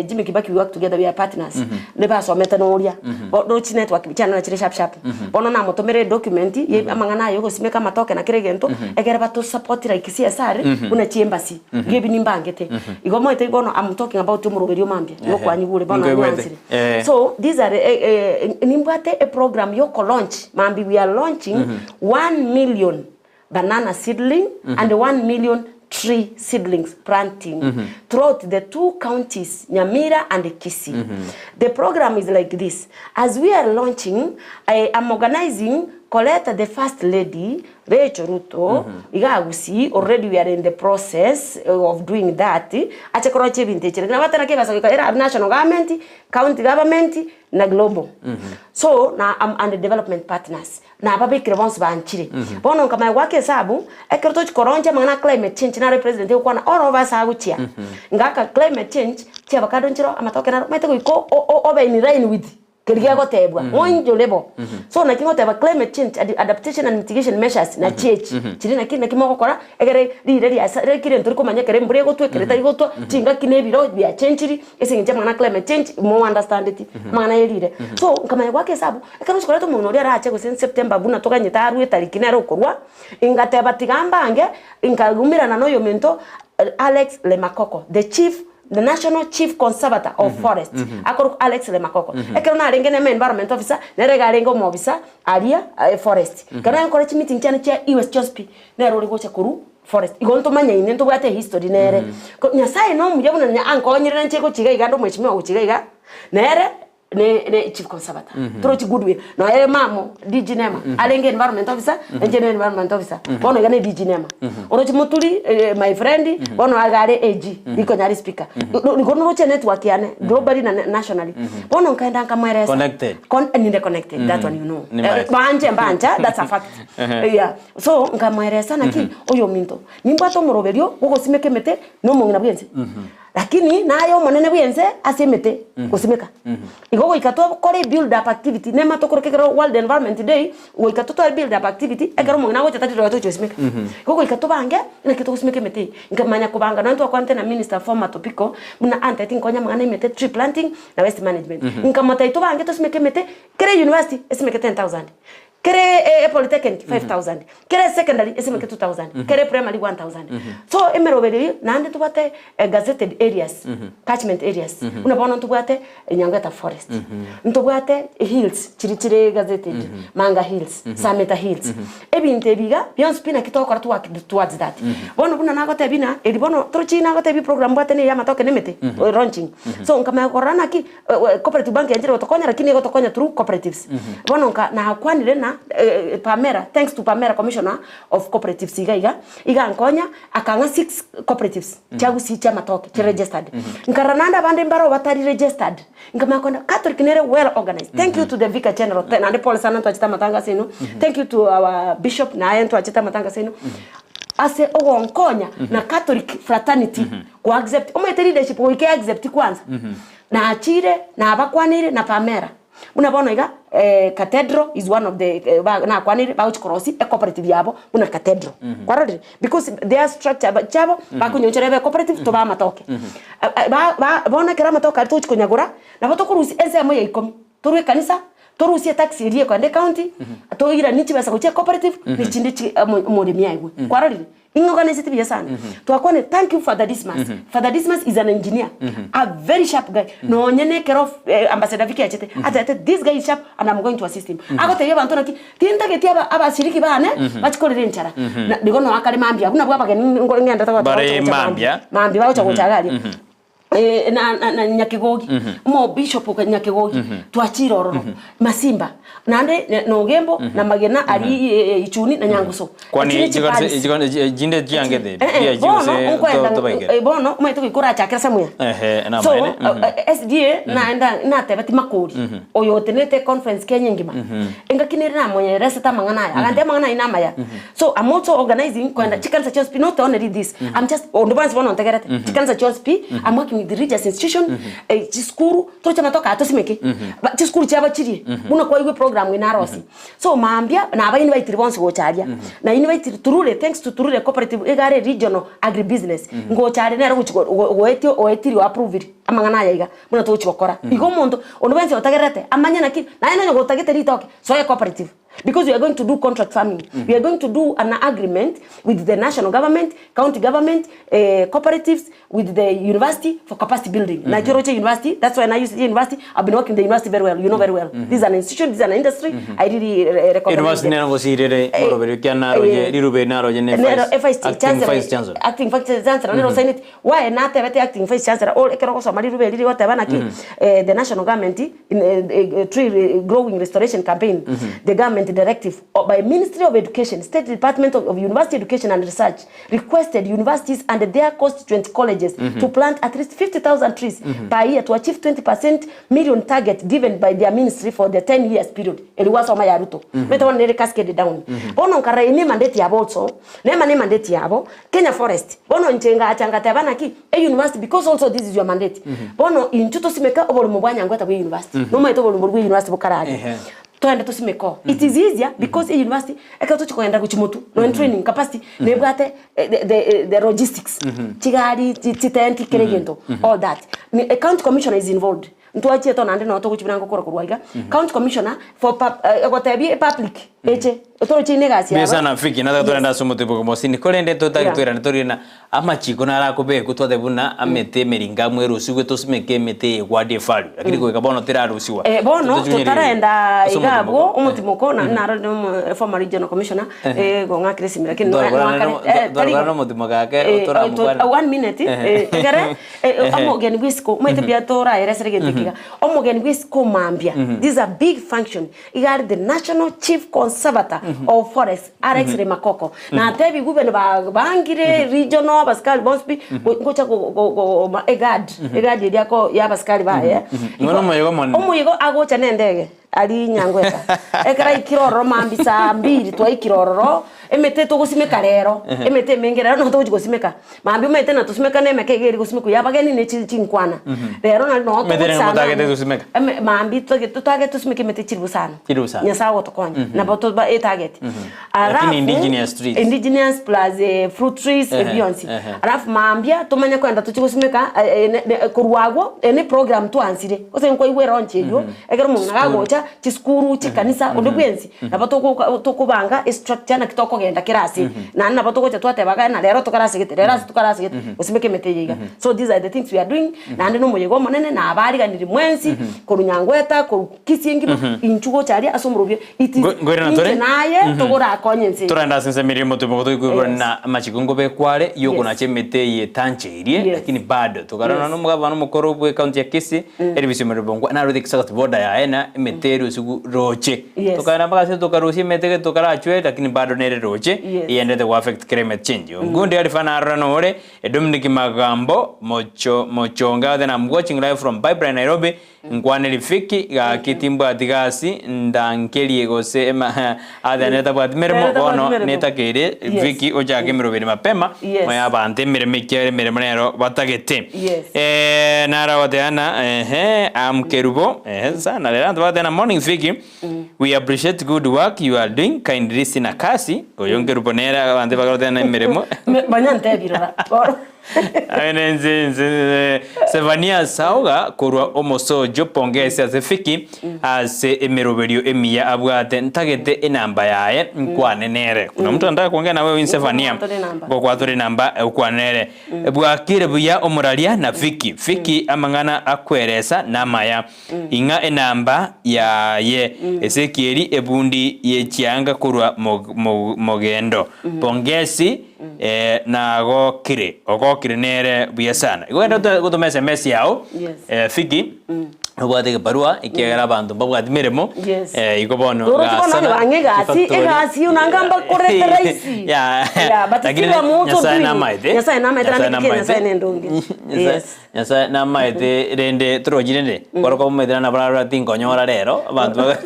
Jimmy Kibaki we work together, we are partners, nibasomete na oria, bono chinetwork chiane nachire sharp sharp. Bono namotomera edocument ye amang'ana aya ogosimeka amatoke na kera egento, ekere bato support like CSR, buna chiembassy, iga ebi nimbangete. Igo omanyete bono am talking about omoroberio mambia, igo kwanyigure bono Nkoigwete. nyansire. So these are nimbwate eprogram ya okolaunch mambia we are launching 1,000,000 banana seedling and 1,000,000 tree seedlings planting throughout the two counties, Nyamira and Kisii. The program is like this. As we are launching, I am organizing Coletta the First Lady, Rachel Ruto, iga Gusii already we are in the process of doing that, ache korochia ebinto echi lakini abatera kebesa goika ere aria national government, county government na global. So na and development partners, nababekire bonsi banchire. Bono nkamanya goaka esabu, ekero tochi koronchia amang'ana a climate change naro epresident egokwana all over ase agochia, ngaka climate change, chiavacado nchiroo, amatoke naro, omanyete goika obe in line with Keria gegotebwa, ng'oinjore bo. So naki ngoteba climate change and adaptation and mitigation measures nachio echi, chiri naki naki mogokora egere rire riasa kera tori komanya ekero embura egotwa ekero etari gotwa, chingaki na ebiro biachenchiri ase eng'encho y'amang'ana a climate change mo understandeti amang'ana ya erire. So nkamanya goaka esabu, ekero ngochi koreta omong'ina oria arache gose September buna toganyete arwe etariki nere okorwa, ingateba tiga mbange, nkaumerana na oyominto Alex Lemakoko, the chief The national chief conservator of forest akorokwa Alex Lemakoko. Ekero narenge neme environment officer nere iga arenge omoofisa aria forest. Ekero nare gokora chimeeting chiane chia Ewest chionsi pi nere ore gocha korwa forest. Igo ntomanyaine ntobwate ehistory nere. Ko Nyasaye nomuya buna nonya ankonyire nainche gochia iga iga ande omweshimiwa gochia iga iga nere. Ne ne chief conservator torochi goodwill noe mamo DG Nema arenge environment officer inche ne environment officer bono iga ne DG Nema orochi Muturi my friend bono iga are AG rikonya are speaker igo noroche network yane globally na nationally bono nkaenda nkamoeresa Connected. Con ninde connected that one you know Ni nice. banche mbancha that's a fact yeah so nkamoeresa naki oyominto nimbwate omoroberio bwogosimeka emete na omong'ina bwense. Lakini naye omonene bw'ense ase emete gosimeka. Igo goika tokore ebuild up activity nema tokoroka ekero World Environment Day, goika totware build up activity ekero omong'ina agocha tari roche togochia gosimeka. Igo goika tobange naki togosimeka emete eye. Nkamanya kobanga nonye twakwanete na minister former Tobiko buna antebetie nkonye amang'ana ya emete tree planting na waste management. Nkamotebia tobange tosimeke emete kera university esimeke 10,000. Kere epolytechnic 5000, kere esecondary esimeke 2000, kere eprimary 1000. So emeroberi eyio naende ntobwate gazetted areas, catchment areas, buna bono ntobwate Nyangweta forest, ntobwate hills chiria chire gazetted, Manga hills, Sameta hills, ebinto ebi iga bionsi pi naki togokora to work towards that. Bono buna nagotebia ng'a eri bono torochi nagotebia eprogram mbwate neye ya amatoke na emete, launching. So nkamanya korora naki. Cooperative bank yanchire gotokonya lakini egotokonya through cooperatives. Bono nka nakwanire na Pamela, thanks to Pamela commissioner of cooperatives iga iga, iga ankonya akang'a six cooperatives chia gusii chia amatoke chi registered. Nkarora naende abande mbaro batari registered, nkamanya kogenda Catholic nere well organized. Thank you to the vicar general, naende pole sana ntwachete amatanga ase inwe, thank you to our bishop naye ntwachete amatanga ase inwe, ase ogonkonya na Catholic fraternity Go accept omanyete leadership goika e accept kwanza nachire nabakwaneire na Pamela buna bono iga cathedral is one of the ba nakwaneire bagochi korosia ecooperative yabo buna cathedral kwarorire because their structure ba chiabo bakonyonchora ebe ecooperative tobe amatoke ba ba bono ekero amatoke aria togochi konyagora nabo tokorusia ensemo ya ikomi torwe ekanisa torusie etax eria ekoenda ecounty toiranie chibesa gochia ecooperative na echinde chi omoremi aigwe kwarorire. Ing'oganesete buya sana. Twakwanire thank you Father Dismas. Father Dismas is an engineer. A very sharp guy. Nonye na ekero eh, Ambassador Vicky achete, atebete this guy is sharp and I'm going to assist him. Agotebia abanto naki tintageti aba abashiriki bane bachikorera enchara. Na nigo noa kare mambia abwo nabwo abageni ngo ng'endete gocha Bare gocha gocha mambia. mambia bagocha gocha iga aria. Na na na Nyakegogi, omobishop o Nyakegogi, twachire ororo, Masimba, naende na Ogembo, na Magena aria Ichuni na Nyangusu. Kwani Echi ne chiparis. chinde chiangete Eh, eh, bia bono gose nkoenda tobaigere. bono omanyete goika orachakera somewhere. Ehe, So namaene. SDA naenda natebeti Makori oyo otenenete econference Kenya engima, engaki nere namonyeresete amang'ana aya, agantebia amang'ana ayio namaya. So I'm also organizing koenda chikanisa chionsi pi not only this I'm just onde bwansi bono ntegerete chikanisa chionsi pi I'm working with religious institution eh, chisukuru toroche amatoke aya tosimeke Ba chisukuru chiabo chirie buna kwaigwa eprogram eye narosie so mambia naba invitiri bonsi gocha aria na invitiri Turure thanks to Turure cooperative iga are regional agribusiness ngocha are nere ogochi go goetia oetiri oaproviri amang'ana aya iga buna togochi gokora igo omonto onde bwensi otegererete amanye naki naye nonye gotagete ritoke soa ecooperative. Because we are going to do contract farming we are going to do an agreement with the national government, county government, cooperatives, with the university for capacity building. Nacho roche university, that's why I use the university, I've been working the university very well, you know very well. This is an institution, this is an industry, I really recommend University it. nero ngosirere moroberi kia naroche rirube naroche ne Nero vice vice acting chancellor, vice chancellor. acting vice chancellor nero osaineti why natebete acting vice chancellor or ekero ogosoma rirube riri goteba naki the national government in tree growing restoration campaign the government Management Directive by Ministry of Education, State Department of University Education and Research requested universities and their constituent colleges to plant at least 50,000 trees per year to achieve 20% million target given by their ministry for the 10 years period. Eri gwasoma ya Ruto. Omanyete bono nere cascade down. Bono nkarora eye nemandate yabo also, nema nemandate yabo, Kenya Forest. Bono inche ngacha ngateba naki, e university because also this is your mandate. Bono intwe tosimeke oboremo bwa Nyangweta bwa university. Nomanyete oboremo bwa university bokare aria. Toende tosimeke oo. It is easier because e university ekero tochia kogenda gochia motwe nonye training capacity nebwate the the logistics chigari chitenti kera egento all that. Ne county commissioner is involved. Ntwachiete oo naende noo togochia buna ngokora korwa iga, county commissioner for pub egotebia epublic eche toroche ine egasi Mbuya yabo. sana Fiki, nataka torende ase omotwe bwa omosini, korende totake Yeah. toirane torie na amachiko naro akobekwa twateba buna amete emeringa amo erusigwe tosimeke emete eye egwadi evalue, lakini goika bono terarusiwa. Eh, bono Totochunyereria totarenda ase iga omotwe abwo bwa- omotimoko na narorire omo former regional commissioner eh, gong'akera esimi lakini noa- Ntwarokora noakare no- eh, tari ntwarokora na omotimo gake eh, otoramokwane. one minute eh, ekere Omogeni bw'isiko, omanyete mbuya toraeresere egento eke iga, omogeni bw'isiko mambia, this is a big function, iga are the national chief conservator of forest, Alex Lemakoko, natebigwe bene babangire regional abasikari bonsi pi, ngocha go- go- go eguard, eguard eria ako ya abasikari baye, Igo nomoyega omonene. omoyega agocha na endege. Aria Nyangweka, ekero aikire ororo mambia saa mbiri twaikire ororo, emete togosimeka rero, emete emenge rero nabo togochia gosimeka. Mambia omanyete na tosimeka na emeke iga eri gosimekwa ya abageni ne chi chinkwana. Rero nari noo Emete nere togochia motagete sana gosimeka? eme mambia toge totagete tosimeke emete chiribu sana. Chiribu sana. Nyasaye agotokonya, nabo toba etarget. Lakini indigenous trees. Indigenous plus fruit trees Ehe, ebi bionsi. ehe. Alafu mambia tomanye kogenda tochie gosimeka korwa agwo, eye ne program twansire, gose nkwaigwa eraunch eywo, Ekero omong'ina gagocha, chisukuru, chikanisa, onde bwensi, nabo togoka tokobanga estructure naki tokogenda kera ase. Naende nabo togocha twateba iga ng'a rero tokarasegete, rero ase tokarasegete, gosimeka emete eye iga. So these are the things we are doing, naende na omoyega omonene nabariganirie mwensi, korwa Nyangweta, korwa Kisii engima, inchuo gocha aria ase omorobio, it is Ngo- ngoirana inche tore? naye togorakonye ense eye. Torende ase ensemo eria omotwe bogo toigwe Yes. na amachiko ngobekwa are yokonacha Yes. emete eye etancheirie Yes. lakini bado tokarora Yes. nonya omogabana omokoro bwe county ya Kisii Eribisio merobongwa narwete exhaust border yaye na emete erusigu roche. Yes. Tokaenda mpaka ase tokarusia emete gete tokarachwe lakini bado nere roche Yes. eyendete go affect climate change. Ongundi Alifa narora nore Dominic Magambo Mocho Mochonga then I'm watching live from Pipeline Nairobi nkwane Rafiki gaki timbwati gasi ndankerie gose ema athe tabwati meremo Nere tabwati bono meremo. netakeire Yes. Viki ochake emeroberi mapema Yes. moya abanto emeremo ekiagera emeremo nero batagete. Yes. Eh, nara goteana ehe am Kerubo ehe sana rero abanto bagoteana morning Vicky we appreciate good work you are doing kindly sina kasi oyo Nkerubo nere abanto bagoteana emeremo Banyantebi rora. Bono. Aye nense nse Sevania Sauga korwa omosojo pongezi ase Vicky ase emeroberio emiya abwate ntagete enamba yaye nkwane nere kuna mtu anataka kuongea na wewe Sevania Ngokwatora enamba. ngokwatora enamba okwane nere Bwakire buya omoraria na Vicky. Vicky amang'ana akweresa namaya. Ing'a enamba yaye. Ezekieli ebundi ye chianga korwa mogendo. Pongezi nagokire. Ogokire nere buya sana. Igo genda gotoma SMS yao. Vicky. Nobwate egebarua ekiagera abanto mbabwati meremo. Yes. Igo bono Toroche bono gasana onye bang'e egasi, chifactory. egasi eyio nanga mbakorete rahisi. Yeah. Yeah, but Lakini still I'm also Nyasaye doing. namaete. Nyasaye namaete, Nyasaye naende kera Nyasaye namaete. nendonge. Nyasaye- Yes. Nyasaye namaete rende torochi rende koroka omomaete naende bararora tinkonyora rero abanto baga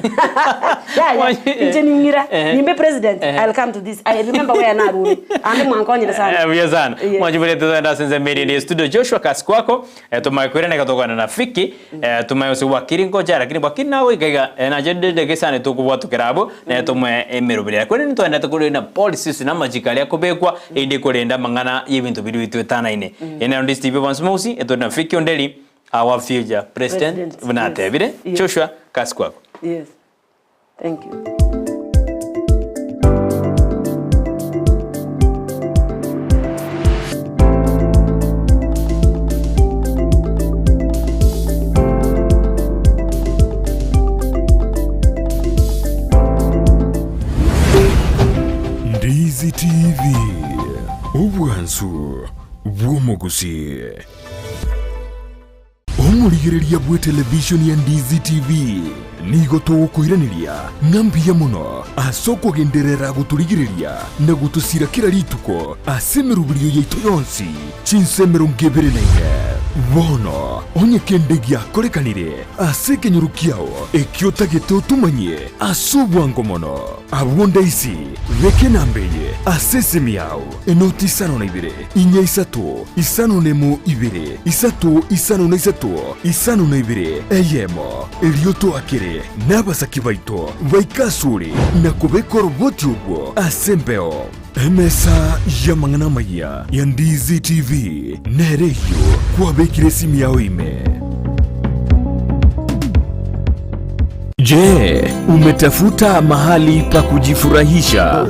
Yaya, inche ning'ira, Eh. nimbe president, Eh. I'll come to this. I remember where narure. Ande mwankonyire sana. Eh, buya sana Yes. mwanchiburia togenda ase ensemo eria ere studio Joshua Kasikwako eh, tomaye koiraneka tokwana na Fiki eh, tomaye gose bwakiri nkocha lakini bwakiri nago iga iga eh, nache ndege sana tokobwatokera abwo naye tomoe emeroberi yaye. Korende ntoendete korenda policies na amachiko aria akobekwa erinde korenda amang'ana ya ebinto biria bitwetanaine. Eye nero ndi Steve Evans Mousi etore na Fiki Onderi our future president President, buna yes. atebire Yes. Joshua Kasikwako. Yes. Thank you. Ndizi TV, obwansu bw'omogusii. Omorigereria bw'etelevishoni ya Ndizi TV nigo togokoiraneria ng'a mbuya mono ase okogenderera gotorigereria na gotosira kera rituko ase emeroberio yaito yonsi chinsa 24. Bono onye kende giakorekanire ase ekenyoro kiao ekio otagete otomanyie ase obwango mono, abwo ndaisi beka enamba eye ase esimi yao. Enoti isano na ibere, inya isato, isano nemo ibere, isato isano na isato, isano na ibere, eyemo. Erio toakere nabasaki baito baike asore na kobeka oroboti orwo ase embeo. Emesa y'amang'ana amayia ya Ndizi TV nere eyio kwabekire esimi yao ime. Je, umetafuta mahali pa kujifurahisha?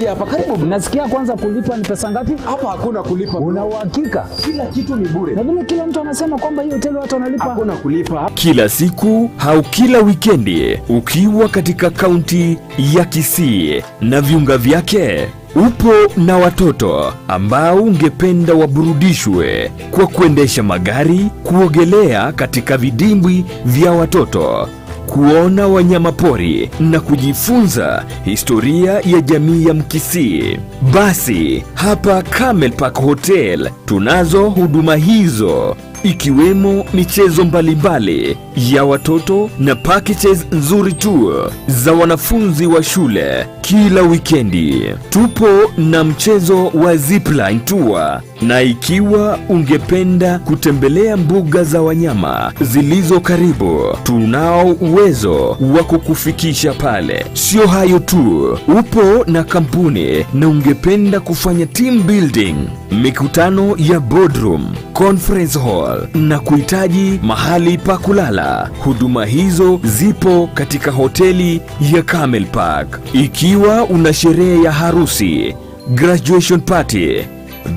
Hapa karibu. Nasikia kwanza kulipa ni pesa ngapi? Hapa hakuna kulipa. Una uhakika? Kila kitu ni bure. Na vile kila mtu anasema kwamba hii hoteli watu wanalipa. Hakuna kulipa. Kila siku au kila wikendi ukiwa katika kaunti ya Kisii na viunga vyake, upo na watoto ambao ungependa waburudishwe kwa kuendesha magari, kuogelea katika vidimbwi vya watoto, kuona wanyama pori na kujifunza historia ya jamii ya Mkisii. Basi hapa Camel Park Hotel tunazo huduma hizo ikiwemo michezo mbalimbali ya watoto na packages nzuri tu za wanafunzi wa shule kila wikendi. Tupo na mchezo wa zipline tour, na ikiwa ungependa kutembelea mbuga za wanyama zilizo karibu, tunao uwezo wa kukufikisha pale. Sio hayo tu, upo na kampuni na ungependa kufanya team building, mikutano ya boardroom, conference hall na kuhitaji mahali pa kulala, huduma hizo zipo katika hoteli ya Camel Park. Ikiwa una sherehe ya harusi, graduation party,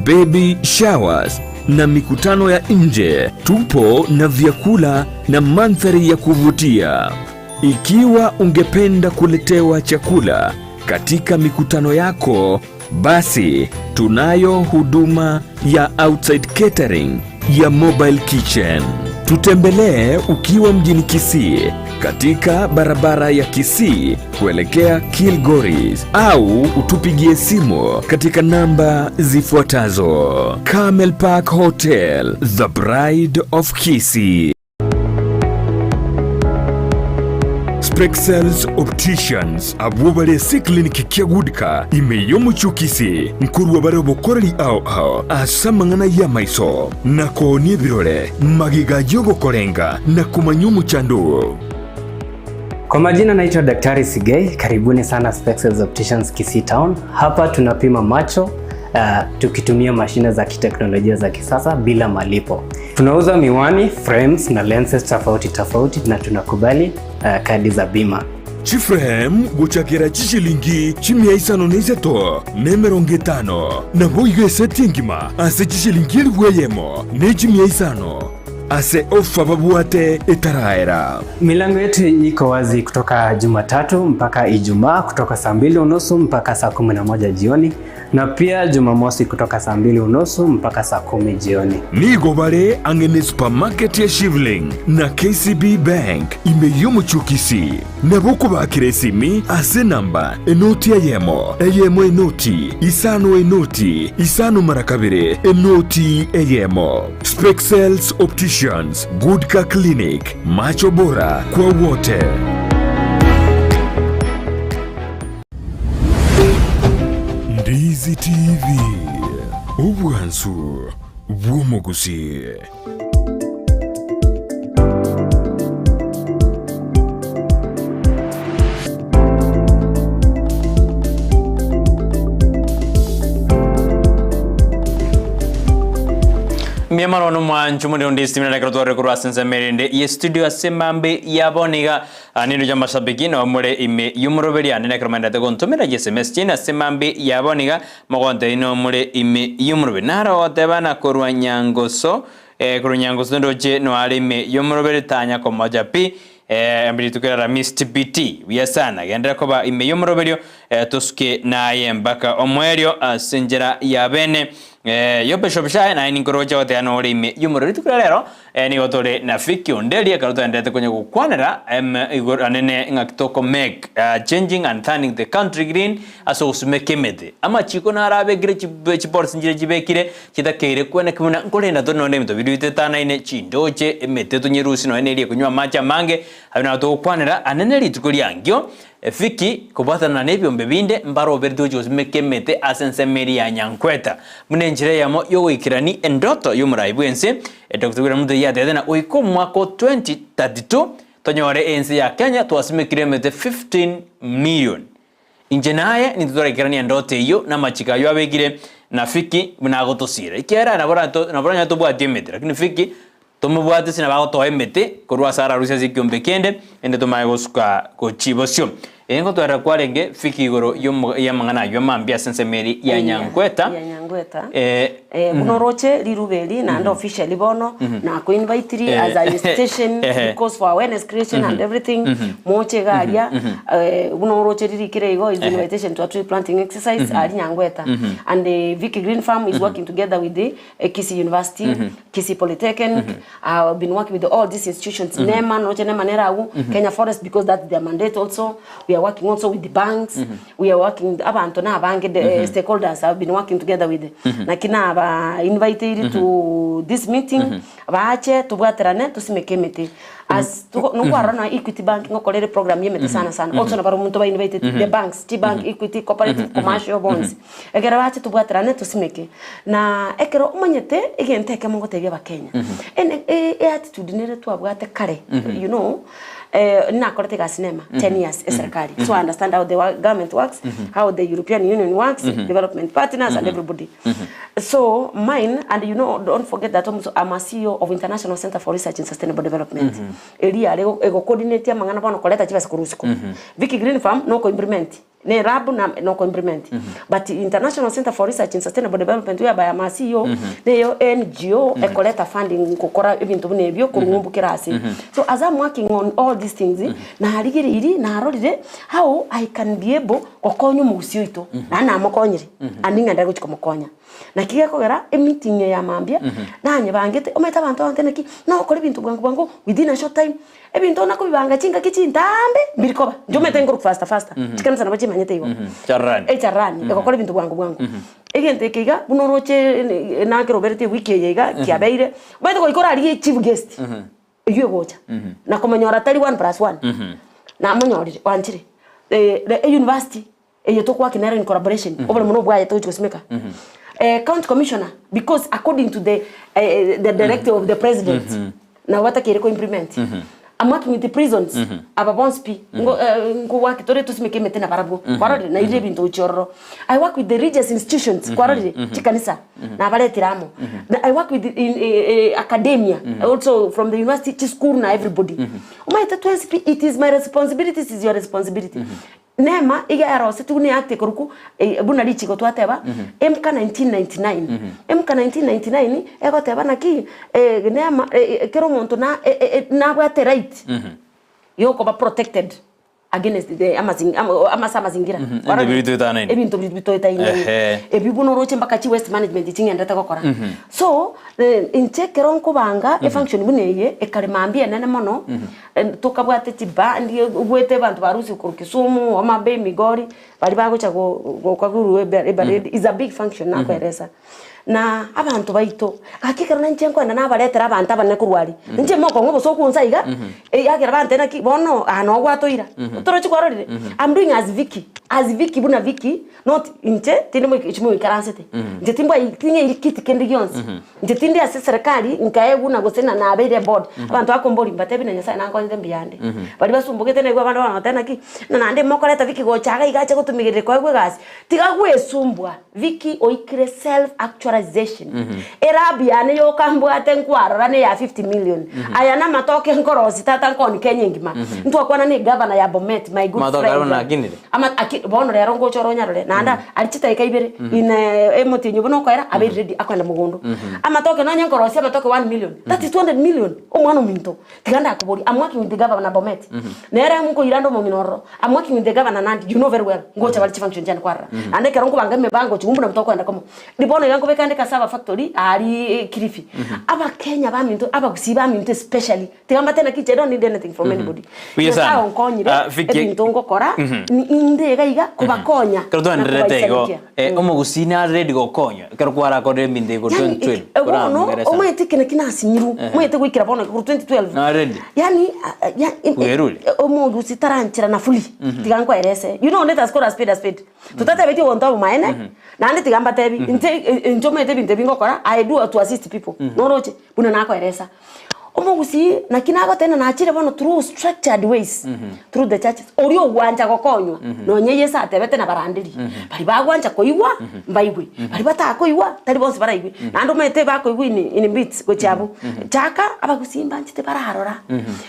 baby showers na mikutano ya nje, tupo na vyakula na mandhari ya kuvutia. Ikiwa ungependa kuletewa chakula katika mikutano yako, basi tunayo huduma ya outside catering ya mobile kitchen. Tutembelee ukiwa mjini Kisii katika barabara ya Kisii kuelekea Kilgoris au utupigie simu katika namba zifuatazo: Camel Park Hotel, the Bride of Kisii. Spexels Opticians abwo bare ase eclinic kia Goodka ime y'omochie o Kisii nkorwa bare obokoreri ao ao ase amang'ana y'amaiso na koonia ebirore magega y'ogokorenga na komanya omochando oo. Kwa majina naitwa Daktari Sigei, karibuni sana Spexels Opticians Kisii Town. Hapa tunapima macho tukitumia mashine za kiteknolojia za kisasa bila malipo. Tunauza miwani, frames na lenses tofauti tofauti na tunakubali kadi za bima. Chiframe gochakera chishilingi chimia isano na isato na emerongo etano naboigo eseti engima ase chishilingi elifu eyemo na echimia isano ase ofa babwate etaraera. Milango yetu iko wazi kutoka Jumatatu mpaka Ijumaa kutoka saa 2:30 mpaka saa 11 jioni na pia Jumamosi kutoka saa 2:30 mpaka saa 10 jioni. Nigo bare ang'e ne supermarket ya Shivling na KCB Bank ime y'omochie o Kisii. Nabo okobakera esimi ase enamba enoti eyemo eyemo enoti isano enoti isano mara kabere enoti eyemo. Spexels Opticians, Goodcar Clinic, macho bora kwa wote. Ndizi TV, obwansu bw'omogusii. Mbuya mono nomwancho more onde esimi na ekero tware korwa ase ensemo erinde ye studio ase mambe ya bono iga ah, nindu chia amashabiki nabo more ime y'omoroberi ane na ekero maendete gontomera chi sms chiaino ase mambe ya bono iga mogontebia inwe more ime y'omoroberi. Naro ogoteba na korwa Nyangoso eh, korwa Nyangoso ndoche noare ime y'omoroberi tanya komocha pi eh, rituko ria Alhamisi TBT buya sana genderera koba ime y'omoroberio eh, tosuke naye mpaka omoerio ase enchera ya bene. Eh, yo Bishop Shae naye ninkoroche goteba nore ime y'omorero. Rituko ria rero eh, nigo tore na Vicky Onderi ekero toenderete konya gokwanera em, igoro anene ng'aki toko make uh, changing and turning the country green ase ogosumeka emete. Amachiko naro abekire chi- chipolicy nchire chibekire chitakeire kweneki buna nkorenda tore nonye ebinto biria bitetanaine chindoche emete tonyerusie nonye neria ekonywa amache amange abwo nabo togokwanera anene rituko riankio Efiki, kobwatana nebiombe binde, mbaroberetie gochia gosimeka emete ase ensemo eria ya Nyankweta, buna enchera eyemo y'ogoikerania endoto y'omorai bw'ense, Doctor William Ruto yatebete ng'a goika omwaka o 2032 tonyore ense ya Kenya twasimekire emete 15 million. Inche naye nintwe toraikeranie endoto eyio na amachiko ayio abekire na Fiki buna agotosira. Ekiagera nabo oranyore tobwati emete lakini Fiki Tomobwate ase nabagotoa emete korwa ase ararusie ase ekiombe kende, ende tomanye gosuka gochia bosio. Eye ngotwerera kwarenge fiki igoro y'amang'ana ayio amambia ase ensemo eria ya Nyankweta. Ya Nyankweta. Eh, Eh, buna oroche riruba eri naende officially bono nakoinvitiri Eh. as a station Ehe. because for awareness creation and everything moche iga aria eh, buna oroche ririkire igo is invitation to a tree planting exercise aria Nyangweta and eh, Vicky Green Farm is working together with the Kisii University, Kisii Polytechnic, I've been working with all these institutions, NEMA, noche NEMA nera agwo, Kenya Forest because that's their mandate also. We are working also with the banks, we are working with abanto na abange the stakeholders I've been working together with. Naki naba inviteiri to this meeting, bache tobwaterane tosimeke emete. As tuko nokwarora nonya Equity Bank ngokorere program ya emete sana sana. Also nabo omonto ba invited the banks, chibank, Equity, Cooperative, Commercial bonsi. Ekero bache tobwaterane tosimeke. Na ekero omanyete egento ekemo ngotebia abakenya, ene e- e attitude nere twabwate kare, you know, nakorete egasi nema 10 years eserekari, so I understand how the government works, how the European Union works, development partners and everybody. So mine, and you know, don't forget that also I'm a CEO of International Center for Research in Sustainable Development. Eria are ego coordinate amang'ana bono koreta chibesa korwa isiko. Vicky Green Farm noko implement. Ne lab na noko implement. But International Center for Research in Sustainable Development whereby I'm a CEO, neyo NGO ekoreta funding gokora ebinto buna ebio korwa ng'umbu kera ase. So as I'm working on all these things, narigereirie, narorire how I can be able gokonya omogusii oito, naende namokonyire, and ning'endere gochia komokonya. Naki gekogera emeeting eye ya mambia, nanyebangete, omanyete abanto bante naki, nogokora ebinto bwango bwango within a short time, Ebinto nakobibanga chingaki chintambe mbiri koba. Inche omanyete nkorokwa faster faster. Chikanisa nabo chimanyete igo. Charani. Echarani, egokora ebinto bwango bwango. Egento eke iga, buna oroche nakeroberetie ewiki eye iga, kiabeire, omanyete goika orarigie chief guest, eywo egocha, na komonyora tari one plus one, namonyorire, oanchire. The university, eye tokoaka nero in collaboration, oboremo nobwaye togochi gosimeka. County commissioner, because according to the the directive of the president, nabo batakeire ko implement. I'm working with the prisons, aba bonsi pi, ngo nkowaki tore tosimeke emete nabarabwo, kwarorire, nairire ebinto gochia ororo. I work with the religious institutions, kwarorire, chikanisa, nabaretire amo. I work with in academia, also from the university, chisukuru na everybody. Omanyete twensi pi, it is my responsibility, it is your responsibility. Neema iga yarosetigwe ne act ekorokwa buna richiko twateba MK 1999. MK 1999 egoteba naki neema kera omonto na nabwate right yokoba protected against the amase amazingira. Ebinto biria bitoetanaine. Ebinto biria bitoetaine. Ebi buna oroche mpaka chi waste management ching'enderete gokora. So inche ekero nkobanga efunction buna eye ekare mambia enene mono. Tokabwate chibandi, obwete abanto barusia korwa Kisumu, Homa Bay, Migori, baria bagocha gokagurwa eparade, is a big function nakoeresa. Na abanto baito, gaki ekero nainche nkoenda nabaretera abanto abanene korwa aria, inche mokong'a obosoku onsi aiga, ekiagera bantebia naki bono aa noo gwatoira, torochi kwarorire? I'm doing as Vicky, as Vicky buna Vicky, not inche tindi moikaransete, inche timbwai ting'eiri kiti kende gionsi. Inche tindi ase eserekari nkaegwa na gose na nabeire eboard. Abanto bakomboria mbatebi na Nyasaye nankonyete mbuyande. Baria basumbugete naigwe abande bagoteba naki, ng'a naende mokoreta Vicky gocha iga iga ache gotumigerera koegwa egasi. Tiga gwesumbua, Vicky oikire self actualization. Elab yane yoka mbwate nkwarora ne ya 50 million. Aya namatoke nkorosia tata nkoni Kenya engima. Ntwakwana ne egavana ya Bomet my good Amatoke friend. aria nakinire? Ama aki bono rero ngocha ore onyarore, naende aria chidakika ibere, in emotienyi buna okoera, abeire ready akoenda mogondo. Amatoke nonye nkorosia amatoke 1 million, that is 200 million, omwana ominto, tiga ndakoboria, I'm working with the governor Bomet, nere nkoira ande omong'ina ororo, I'm working with the governor Nandi, you know very well, ngocha bare chifunction chiane kwarora. Naende ekero nkobanga emebango ching'umbu nabo tokoenda komo. Ribono iga nkobeka. kande Cassava Factory aria Kilifi. Abakenya baminto, abagusii baminto especially, tiga mbate naki inche I don't need anything from anybody. Buya Nyasaye sana. onkonyire, Ah, Vicky- ebinto ngokora, ni- inde iga iga, kobakonya, Ekero na twaendererete igo, kobaisanikia. eh, omogusii nare ready gokonywa ekero kwarakorire ebinto igoro Yani, 2012 eh, bono koramugere sana. omanyete ekero naki nasinyirwe omanyete goikera bono korwa 2012 Nare ready. yani ah, ya- eh, Bwerure. eh, omogusi tarancherana fully tiga nkoerese you know let us call a spade a spade totatebetie ogonto obomaene naende tiga mbatebi inche eh, inche omanyete ebinto ebi ngokora I do to assist people noroche buna nakoeresa Omogusii naki nagoteba ng'a nachire bono through structured ways, through the churches, oria ogwancha gokonywa, nonye Yeso atebete nabaranderie, baria bagwancha koigwa, mbaigwe, baria batakoigwa, tari bonsi baraigwe. Naende omanyete bakoigwa in in bits gochia abwo. Chaka, abagusii mbanchete bararora,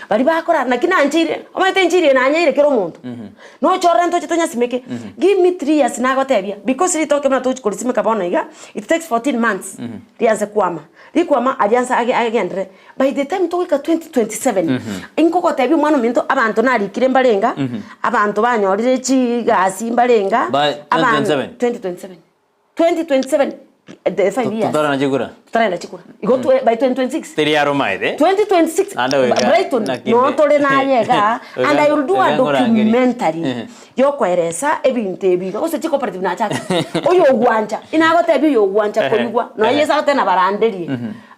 baria bakora naki nancheire, omanyete enchiri eye nanyeire kera omonto, noche orore ntoche tonyasimeke, give me 3 years nagotebia, because ritoke buna togochi korisimeka bono iga, it takes 14 months, rianse kwama. Rikwama aria nse age agendere by the time togoika 2027 inkogotebia omwana ominto abanto narikire mbarenga abanto banyorire chigasi mbarenga By aban- 2027? 2027 2027 the 5 years Totarana chikura. totarenda chikura igo twe- by 2026 Teri aromaete. 2026 Ande goika Brighton nakinde. no tore naye iga and I will do a Goika nkorangerie. documentary yokoeresa ebinto ebi iga gose chicooperative nachake oyo ogwancha inagotebia oyo ogwancha koigwa nonya Yeso agoteba nabaranderie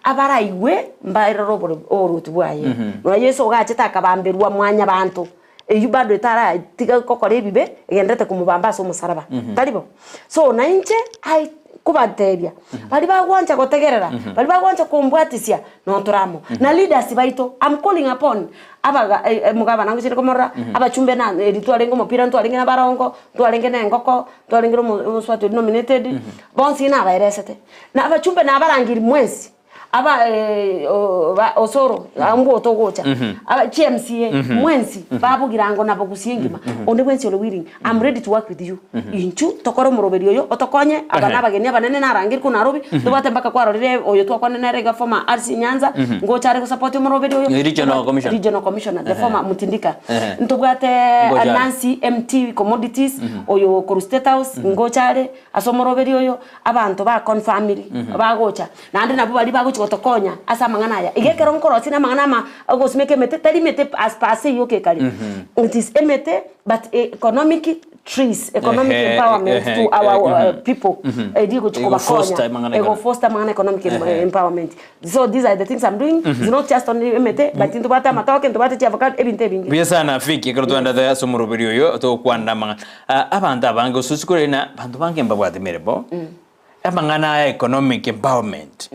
abaraigwe mbaerere oboro oboruoti bwaye nonya Yeso ogachete akabamberwa mwanyabanto eywo bado etara tiga gokora ebibe egenderete komobamba ase omosaraba tari bo? So nainche I kobatebia baria bagwancha gotegerera baria bagwancha kombwatisia notore amo na leaders baito I'm calling upon Abaga omogabana ngochire komorora, abachumbe na erio twarenge omopira ntwarenge na abarongo, ntwarenge na engoko, ntwarenge na omo omosubati oria nominated, bonsi nabaeresete. Na abachumbe nabarangeri mwensi, aba ba Osoro mbwoto ogocha, aba chi MCA mwensi, babogirango na bogusia engima, onde bwensi ore willing, I'm ready to work with you. Inchu tokore omoroberi oyo otokonye, aba na abageni abanene narangeri korwa Nairobi, tobwate mpaka kwarorire oyo twakwanire nere iga former RC Nyanza, ngocha are gosupport omoroberi oyo. Regional commissioner. Regional commissioner, the former Mutindika. Ehe. Ntobwate Ngocha are. Nancy MT Commodities, oyo korwa State House, ngocha are ase omoroberi oyo, abanto ba confirmiri, bagocha. Naende nabwo baria bagochia gotokonya ase amang'ana aya. Iga ekero nkorosia na amang'ana ama ogosimeka emete, tari emete as per se yoka ekare. It is emete but economic trees, economic Ehe, empowerment ehe, to our eh, people. Erio egochia Ego foster kobakonya. amang'ana Ego economic. foster amang'ana economic empowerment. So these are the things I'm doing. It's not just only emete, but ntobwate amatoke, ntobwate chiavocado, ebinto ebinge. Buya sana Vicky, ekero twaendete ase omoroberi oyo togokwana amang'ana Ah, abanto abange gose osiko rina abanto bange mbabwate emeremo amang'ana aya economic empowerment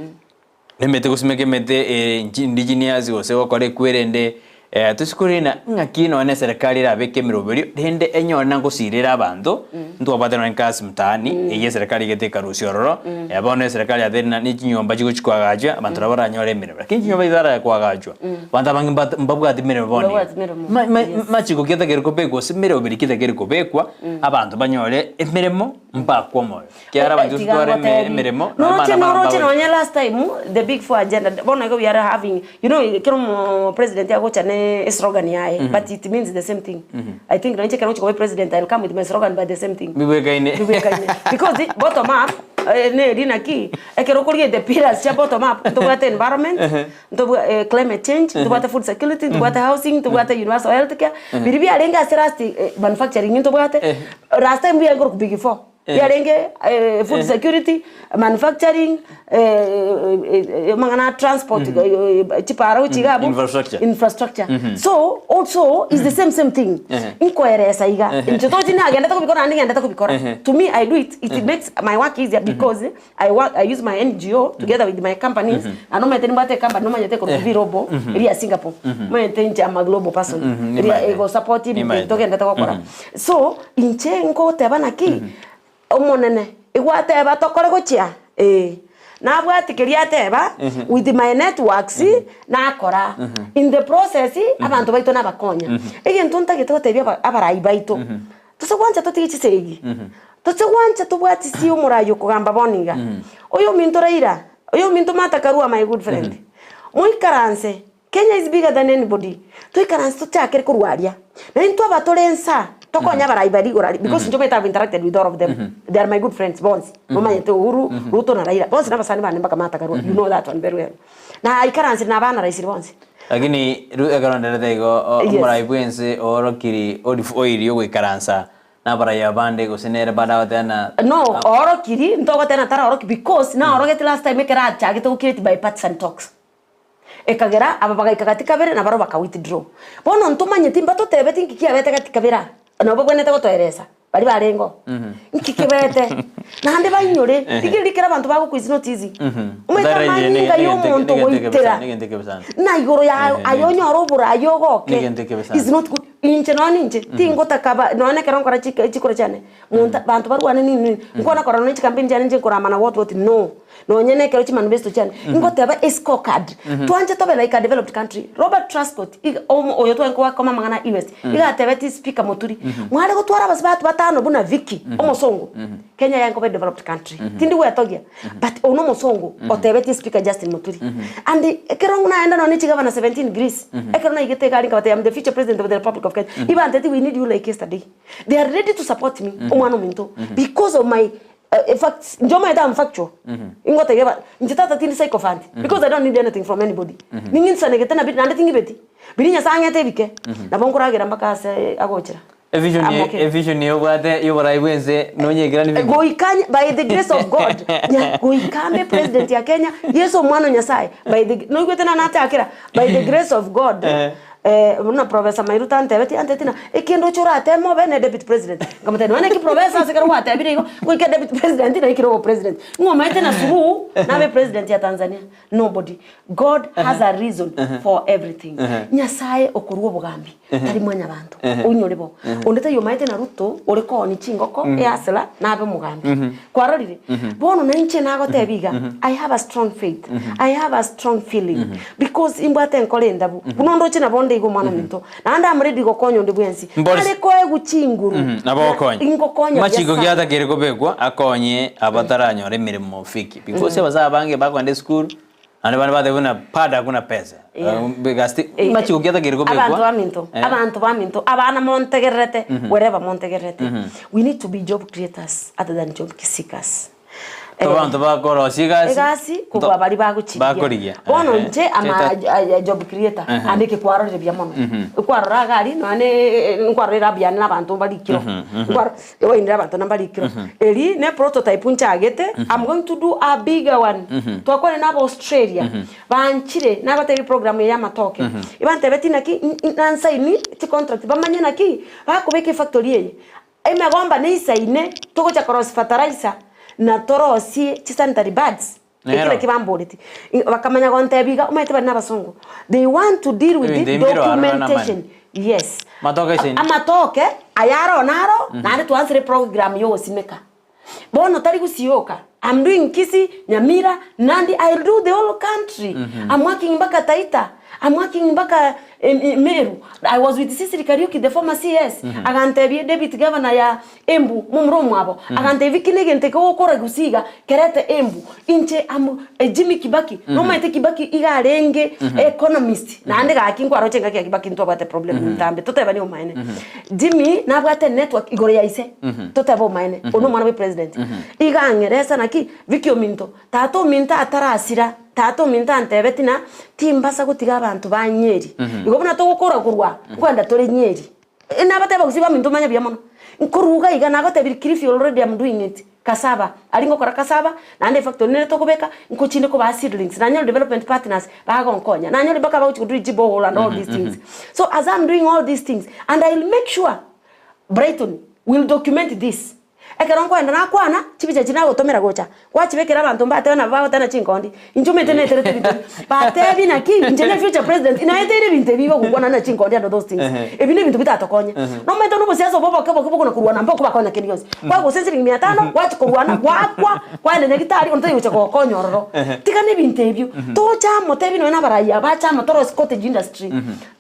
nemete gosimeka emete eh, nchi- indigenous gose gokora ekwerende eh, tosiko rina ng'aki nonya na eserekari erabeke emeroberio rende enyore na gosirera abanto ntwabwate nonya kazi mtaani eywo eserekari egete ekarusia ororo eh, bono eserekari yatebire ng'a ne chinyomba chigochi koagachwa abanto nabo baranyore emeremo lakini chinyomba chitaraya koagachwa abanto abange mbat- mbabwati emeremo bono iga. Mbabwati emeremo, Ma- ma- yes. machiko ki atagere kobekwa gose emeroberi ki etagere kobekwa abanto banyore emeremo mbakwe omoyo. Ekiagera abanto Tiga totware eme- ngotebi. emeremo, Noroche abana noroche mbagocha. nonye last time the big four agenda bono iga we are having you know ekero omo president agocha ne eslogan yaye but it means the same thing I think nonye ekero ngochi koba president I will come with my slogan but the same thing Bibwekaine. Bibwekaine because the bottom up eh, neri naki ekero okorigia the pillars chia bottom up ntobwate environment ntobwa eh, climate change ntobwate food security ntobwate housing ntobwate universal health care biria biarenge ase last eh, manufacturing ntobwate last time biarenge korokwa big four Biarenge food security, manufacturing, amang'ana a transport, chipara gochia iga abwo. Infrastructure. Infrastructure. So, also is the same same thing. Nkoeresa iga, inche tochi nagendete kobikora naende ngendete kobikora. To me I do it, it makes my work easier because I work, I use my NGO together with my companies, naende omanyete nimbwate ecompany nomanyete ekorokwa Virobo, eria ya Singapore. Omanyete inche am a global person. Eria Nimanyete. egosupport Nimanyete. ebinto togendete gokora. So, inche ngoteba naki, Omonene, igwateba tokore gochia? Ee. Nabwati keria ateba, with my networks, nakora. In the process, abanto baito nabakonya. Egento ntagete gotebia aba abarai baito, tose gwancha totige chisegi, tose gwancha tobwatisie omorai okogamba bono iga. Oyominto Raila, oyominto Martha Karua my good friend, moikaranse, Kenya is bigger than anybody, toikaranse tochakere korwa aria. Naintwe aba tore nsa. Tokonye abarai baria igoro aria because inche omanyete I have interacted with all of them. They are my good friends bonsi. Nomanyete Uhuru, Ruto na Raila. Bonsi nabasani bane mpaka Martha Karua. You know that one very well. Naikaransire nabaanaraisire bonsi. Lakini ru ekero nderete igo o- Yes. omorai bwense oorokiri orifu oiri ogoikaransa nabarai abande gose nere bado agoteba na No, oorokiri, ntogoteba nataraoroki because naorogeti last time ekero achagete go create bipartisan talks. Ekagera aba bagaika gati kabere na barabwo baka withdraw. Bono ntomanyeti mbatotebeti nki kiabete gati kabere aa, nabo babwenerete gotoeresa baria barenge oo. Nki kebete? Naende bainyore, rigereria ekero abanto bagokwa is not easy. Omanyete amanyinga ya omonto goitera na igoro ya aye onyore oborayi ogoke is not good. Inche nonya ninche, tingotaka ba nonya ekero nkora chika chikura chiane, monto abanto barwane nini nini, nkwana korora nonya chikampeni chiane inche nkoramana what what no. Nonye nekero chimanifesto chiane, ingoteba e score card, twanche tobe like a developed country. Robert Truscott, iga omo oyo tware kowakoma amang'ana a E-waste, iga atebeti speaker Moturi, mware gotwara abasubati batano buna Vicky, omosongo, Kenya yaye nkoba e developed country. Tindi gwetogia, but oyo na omosongo otebetie speaker Justin Muturi. And ekero naenda nonye chigavana 17 Greece, ekero naigete egari nkabatebia I'm the future president of the Republic of Kenya, ibantebetie we need you like yesterday. They are ready to support me, omwana ominto, because of my In fact, inche omanyete am factual. Ingotebia aba, inche tata tindi sycophant because I don't need anything from anybody. Ning'insanegete na naende ting'ibeti. Biria Nyasaye ang'ete ebike, nabo nkoragera mpaka ase agochera. Evision I'm ye- okay. evision eye obwate y'oborai bwense nonyekerani bike. Goika by the grace of God, nya goika mbe president ya Kenya, Yeso omwana o Nyasaye, by the noigwete nane nachakera, by the grace of God, Eh, buna Professor Mairu tantebetie, antebetie ng'a ekende oche orateme obe ne deputy president. Nkamotebia nonya naki Professor ase ekero gwatebire igo, goika deputy president naikire obo president. Ng'o omanyete na Suluhu nabe president ya Tanzania? Nobody. God has a reason for everything. Nyasaye okorua obogambi tari mwanyabanto, oinyore bo. Onde taiyo omanyete na Ruto ore koonia chingoko ehustler nabe omogambi. Kwarorire? Bono nainche nagotebia iga, I have a strong faith, I have a strong feeling, because imbwate enkoro endabu, buna ondoche nabo onde iga omwana ominto, naende am ready gokonya onde bwensi, Mboris- nare koegwa chinguru, Nabo okonya. ingokonya Machiko buya ki sana. atakeire kobekwa akonye abataranyora emeremo fiki because abasae abange bakoenda esukuru Naende bande bateba buna bado hakuna pesa. Yeah. Because Eh, machiko ki atakeire kobekwa. Abanto baminto, Eh. abanto baminto, abana montegererete, wherever montegererete, we need to be job creators other than job seekers. To abanto bakorosia egasi. Egasi kobua baria bagochirigia. Bakorigia. Bono Ehe. inche ama Cheta- a- a job creator, ande eke kwarorire buya mono. Kwarora iga aria, nonya ne nkwarora erab yane na abanto mbarikire oo. Nkwaro Ewainire abanto nambarikire. Eri ne prototype nchagete, I'm going to do a bigger one. Twakwane na aba Australia, banchire, nabatebi program eye y'amatoke. Ebantebetie naki nansaini chicontract bamanye naki, bakobeka efactory eye, emegomba neisaine, togocha korosia fertilizer, na torosie chisanitary pads. Eki Nero. naki bamboreti. Bakamanya gontebia iga, omanyete baria nabasongo, they want to deal with Ebinto the ebi mbiro aroro namani. documentation. Yes. Matoke ase inde. Amatoke, aya aro naro, naende twansire program ya ogosimeka. Bono tari gosioka, I'm doing Kisii, Nyamira, Nandi, I'll do the whole country. I'm working mpaka Taita, I'm working mpaka Meru. I was with Sicily Kariuki, the former CS, agantebia deputy governor ya Embu, momura omwabo, agantebia ki negento eke ogokora gose iga, kerete Embu. Inche am Jimmy Kibaki, nomanyete Kibaki iga arenge economist, naende gaki nkwaroche engaki ya Kibaki ntwabwate problem ntambe, totebani omaene. Jimmy nabwate network igoro ya ise, totebe omaene, oyio nomwana bwe president. Iga ang'eresa naki, Vicky ominto, tata ominto atarasira, tata ominto antebeti ng'a timbasa gotiga abanto ba Nyeri. Igo buna togokora korwa aa, nkoenda tore Nyeri. Nabateba gose baminto manye buya mono. Nkoruga iga nagotebirie Kilifi already am doing it, Kasaba, aria ngokora Kasaba, naende efactory nere tokobeka, nkochinde kobaa seedlings, nanyore development partners bagonkonya, nanyore mpaka bagochi kodrill chiborehole and all these things. So as am doing all these things, and I will make sure Brighton will document this. Ekero nkoenda nakwana, chibicha echi nagotomera gocha, gwachibekera abanto mbatebe nabo bagotana chinkondi. Inche omanyete neterete ebinto ebi. Batebi naki, inche ne future president, naeteire ebinto ebi igo gokwana na chinkondi and those things. Ebi nebinto bitatokonye. Nomanyete buna obosiasa obo oboke oboke bokona korwana mbokobakonya kende gionsi. Kwagosa esiringi mia tano, gwachia korwana, gwakwa, kwaenda nyagetari, onde tari gocha gogokonya ororo. Tiga na ebinto ebio, toche amo tebi nonye na abarai aba bache amo torosie cottage industry.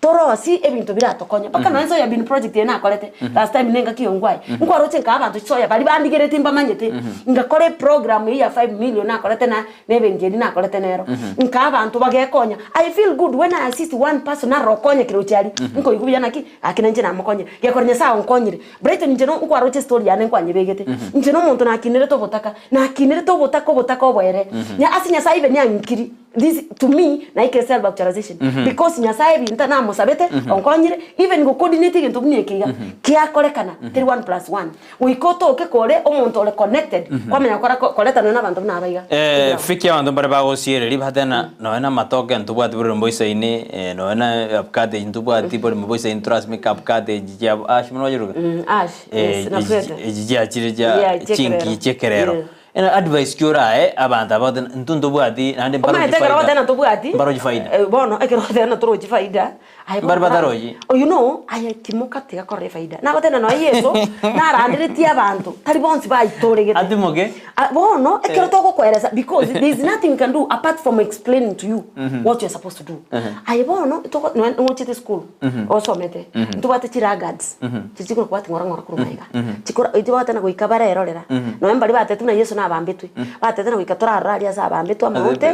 Torosie ebinto biratokonye mpaka nonya soya bean project eye nakorete last time nengaki yongwaye nkwaroche nkaa abanto chisoya baria bandigereti mbamanyete ngakora eprogram eywo ya 5 million nakorete na na ebenki eria nakorete nero nkaa abanto bagekonya I feel good when I assist one person narora okonyekire gochia aria nkoigwa buya naki gaki nainche namokonyire gekora Nyasaye onkonyire. Brighton inche no nkwaroche estory yane nkwanyebegete inche nomonto nakinerete obotaka nakinerete obotaka obotaka oboere nya ase Nyasaye even ang'ikiri. This to me naikire self actualization because Nyasaye ebinto namosabete onkonyire even go coordinate egento buna eke iga kiakorekana teri one plus one goika otoke kore omonto ore connected kwamanya gokora ko koreta nonya na abanto buna aba iga. Eh, fiki abanto mbare bagosiereri bateba nonya na amatoke ntobwati boremo boisaine eh, nonya na avocado echi ntobwati boremo boisaine torasimeke avocado echi chia ash buna bachiroka Ash, Eh, yes, na Sweta. echi chiachire chia Yeah, chi'ekerero. chinki chi'ekerero Yeah. Ena advice ki orae abanto aba goteba intwe ntobwati naende mbarochi Omanyete ekero faida. ogoteba ntobwati, Mbarochi faida. eh, bono ekero ogoteba ntorochi faida, aye bono Mbare batarochi. Oh you know, aye timoka tiga korora efaida. Nagoteba nonya Yeso, naranderetie abanto, tari bonsi baitoregete. Atimoke. Ah, bono ekero togokoeresa because there is nothing we can do apart from explaining to you what you are supposed to do. Aye bono, togo nonya ngochete esukuru, osomete, ntobwate chilaggards, chiria chikorokwa bwati ng'ora ng'ora korwa magega. Chikora chibwate na goika barerorera, nonya mbaria batebete buna Yeso nabambetwe, batebete na goika torarore aria ase abambetwe amaote,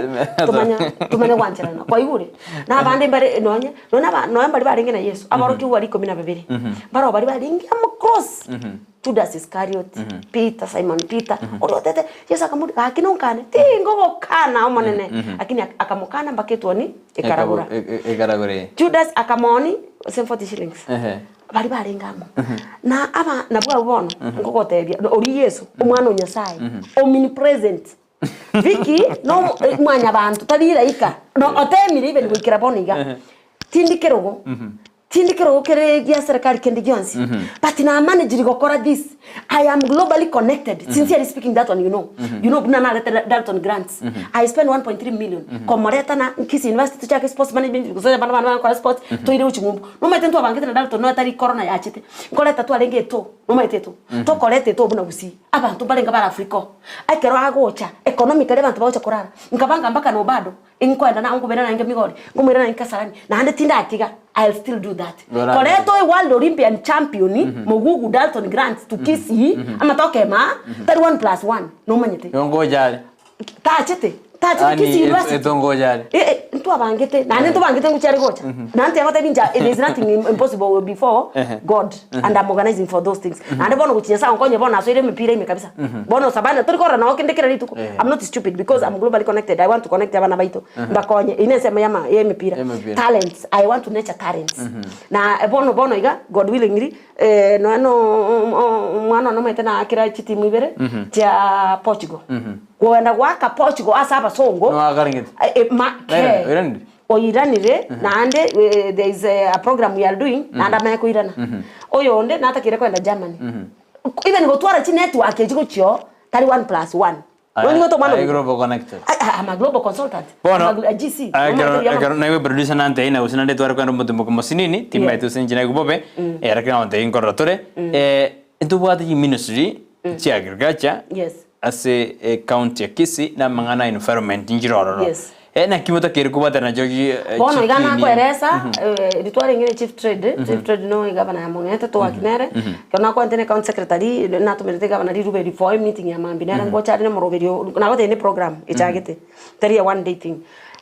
tomanya tomanye gwancherana. Kwaigure? Na abande mbare nonye nonya aba nonya mbaria barenge na Yeso, aborokigwa baria ikomi na babere, mbaroo baria barenge amo close, Judas Iscariot, Peter, Simon Peter, oria otebete, Yeso akamoria, gaki nonkane? Tingogokana Omonene, lakini akamokana mpaka etuoni ekaragora. Ekaragora eye. Judas akamooni ase 40 shillings. Ehe. Baria barenge amo. Na aba nabwo abwo bono nkogotebia, oria Yeso, Omwana o Nyasaye, omnipresent, Vicky no mwanyabanto, tari raika, no otemire even goikera bono iga, tindi kerogo, tindi kerogo kere gia serikali kende gionsi, but na managiri gokora this, I am globally connected, sincerely speaking that one you know, you know buna narete Dalton Grants, I spend 1.3 million komoreta na Kisii University tochake sports management, gose abana bane bagokora sports, toire gochia ng'umbu. Nomanyete ntwabangete na Dalton nonya tari corona yachete, nkoreta twarenge eto, nomanyete eto, tokoreta eto buna gusii, abanto mbarenge bare Africa oo, ekero agocha, economically abanto bagocha korara, nkabanga mpaka na Obado, nkoenda na nkobera naende Migori, nkomoira naende Kasarani, naende tindatiga, I'll still do that. Koreta oyo world Olympian champion, Mogugu Dalton Grant to Kisii, amatoke ema, tari one plus one, nomanyete. Igo ngocha are. Tachete, tachete Yaani Kisii University. etongocha are. Eh, eh, ntwabangete, naende ntobangete ngochia are gocha. Naende tiagotebi inche there is nothing impossible before God and I'm organizing for those things. Naende bono gochia Nyasaye ankonye bono nasoire emepira ime kabisa. Bono Savannah tori korora noo kende kera rituko. I'm not stupid because I'm globally connected. I want to connect abana baito mbakonye. Eyio nensemo yama ya emepira. Emepira. Talents, I want to nurture talents. Na bono bono iga God willingly eh, nonya no omwana one omanyete naakera chitimu ibere chia Portugal. Kogenda goaka Portugal ase abasongo Noakarengete? eh, eh, ma Nairane- ke oiranire? oiranire naende eh, there is a, a program we are doing naende amanye koirana. Oyonde natakeire kogenda Germany. Even gotwara chinetwork echi gochio tari one plus one. Nonye omwana Aye ominto. global connected. I, I, I'm a global consultant. Bono, I'm a, gl- a GC. aye, Nomanyete ekero riama- ekero naigwe producer nantebia na gose naende tware kogenda omotimboka mosinini, timanyeti gose inche naigwe bobe, eh, lakini nantebia nkorora tore, eh, ntobwate chiministry chia agriculture, Yes. ase ecounty ya Kisii, na amang'ana ya environment nchire ororo. Yes. Eh, naki motakeire kobwatana nachio chi eh, Bono iga chikini? nakoeresa, eh, ritwarenge ne chief trade, chief trade no egavana ya Mong'ete togaki nere, ekero nakwanete ne county secretary, natomerete egavana rirube before emeeting ya mambia nere ngocha are nomoroberio, nagotebia ne program echagete, tari a one day thing.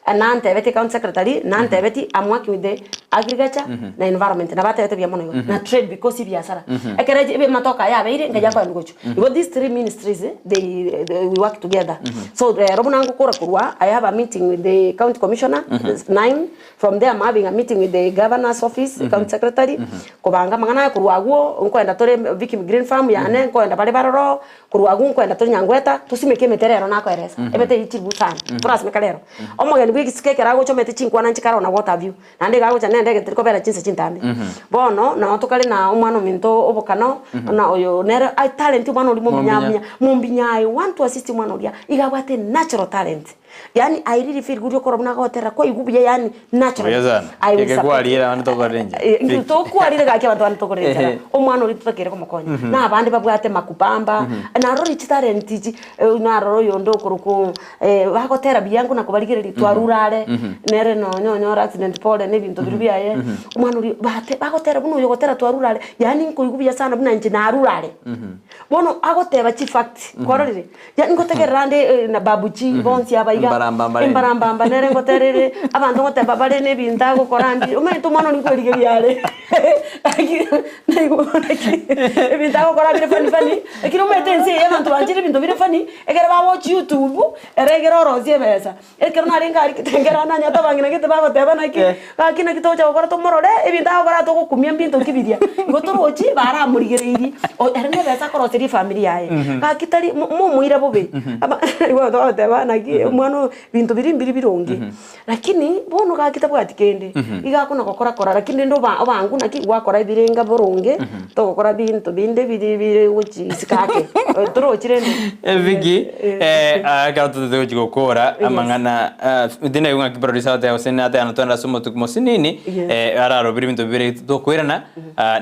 Nantebeti county secretary, nantebeti I'm working with the agriculture na environment, nabatebete buya mono igo, na trade because ebiasara. Ekero ebi amatoke aya abeire, nkaria kogenda gochia. Igo these three ministries they, they we work together. So rero buna ngokora korwa, I have a meeting with the county commissioner, nine, from there I'm having a meeting with the governor's office, county secretary, kobanga amang'ana aya korwa agwo, nkoenda tore Vicky Green Farm yane, nkoenda bare baroro, Korwa agwo nkoenda tore Nyangweta, tosimeke emete rero nakoeresa. Emete eyio chiribu sana, torasimeka rero. Omogeni bwa egesiko ekero agocha omanyete chinkwana nchikare ona what have you. Naende iga agocha nende egento kobera chinsa chintambe. Bono, nabo tokare na omwana ominto obokano, na oyo nere aye talent omwana oria mombinya Mombinya. mombinya I want to assist omwana oria, iga abwate natural talent. Yaani I really feel good okorora buna agotera kwaigwa buya yaani naturally. Buya sana. I will Eke support. kwarire abande tokorera enchara. Eh, intwe tokwarire gaki abanto bande tokorera enchara. Omwana oria totakeire komokonya. Na abande babwate makubamba, narora chitalent echi, narora oyonde okorokwa bagotera buya nkona kobarigereria twarure are, nere nonya onyore accident pore na ebinto biria biaye, omwana oria bate bagotera buna oyo ogotera twarure are, yaani nkoigwa buya sana buna inche narure are. Bono agoteba chifacts, kwarorire? Yaani ngotegerera ande na Babu G bonsi aba iga, Embarambamba rende. embarambamba nere ngoterere, abanto ngoteba bare na ebinto agokora mbi, omanyete omwana oria nkwerigeria are gaki naigwa naki ebinto agokora bire funny funny, lakini omanyete ense eye abanto banchire ebinto bire funny, ekero ba watch youtube, ere egere orosie ebesa. Ekero narenge aria kitengela nanyete abang'ina gete bagoteba naki, gaki naki togocha gokora tomorore, ebinto agokora togokumia mbinto ki biria. Igo torochi baramorigereirie, o ere na ebesa akoroseria efamiri yaye. Gaki tari mo momoira bobe, aba igo togoteba naki omwana oyo binto biria mbiri bironge. Lakini bono gaki tabwati kende, iga akona gokora kora lakini rende oba obangu naki gwakora ebirenga boronge, togokora binto binde biri bire gochi isiko ake, torochi rende. Vicky, ekero totete gochia gokora amang'ana tinaigwa ng'aki producer agoteba gose nateba notogende ase omotuko mosinini, ararobire ebinto bibere tokoirana,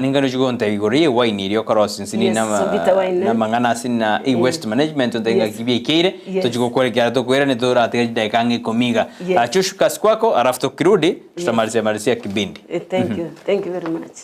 ninga nochia gontebia igoro ye ewine eria okorosia nsinini Yes, Sovita wine. na amang'ana ase na e-waste management ontebie ng'aki biaikeire, tochie gokora ekiagera tokoirana toratige chidakika ang'e ikomi iga. Chushu kasi kwako alafu tukirudi tutamalizia malizia kibindi. Thank you, thank you very much.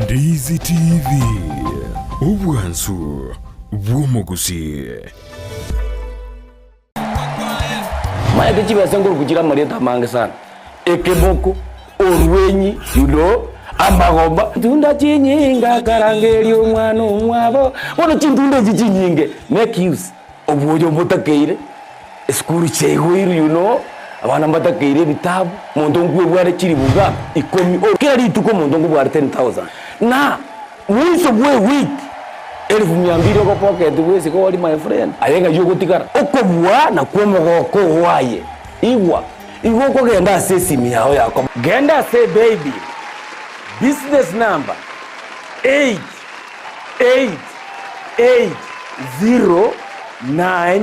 Ndizi TV, obwansu bw'omogusii. Maete chibesa nkoruku chire amarieta amange sana, ekemoko, orwenyi, you know, amagomba. Chintunda chinyinge akarangeria omwana omwabo, bono chintunda echi chinyinge make use obwoyo mbotakeire, esukuru chiaigoirwe you know, abana mbatakeire ebitabu, omonto nkwebware chiribuga ikomi, kera rituko omonto nkobware 10,000 na Mwiso bwe ewiki elifu mia mbili ogopocket bwesike ori my friend aye ng'ai ogotigara okobua nakwo omogoko oo aye igwa igo okogenda ase esimi yao yako genda ase baby business number 8 8 8 0 9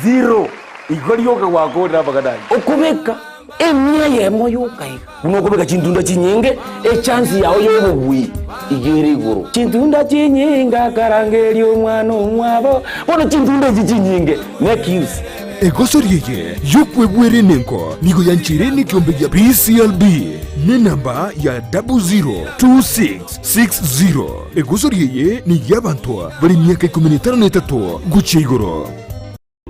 0 igo rioka gwakorire amang'ana ayio okobeka Emia eyemo yoka iga. Buna okobeka chintunda chinyinge, echansi yao y'obobui iga ere igoro. Chintunda chinyinge akarangeria omwana omwabo, bono chintunda echi chinyinge make use. Egosori eye y'okwebwera enengo nigo yancheire nekiombe gia PCLB nenamba ya 002660. Egosori eye ney'abanto bare emiaka ikomi na etano na etato gochia igoro.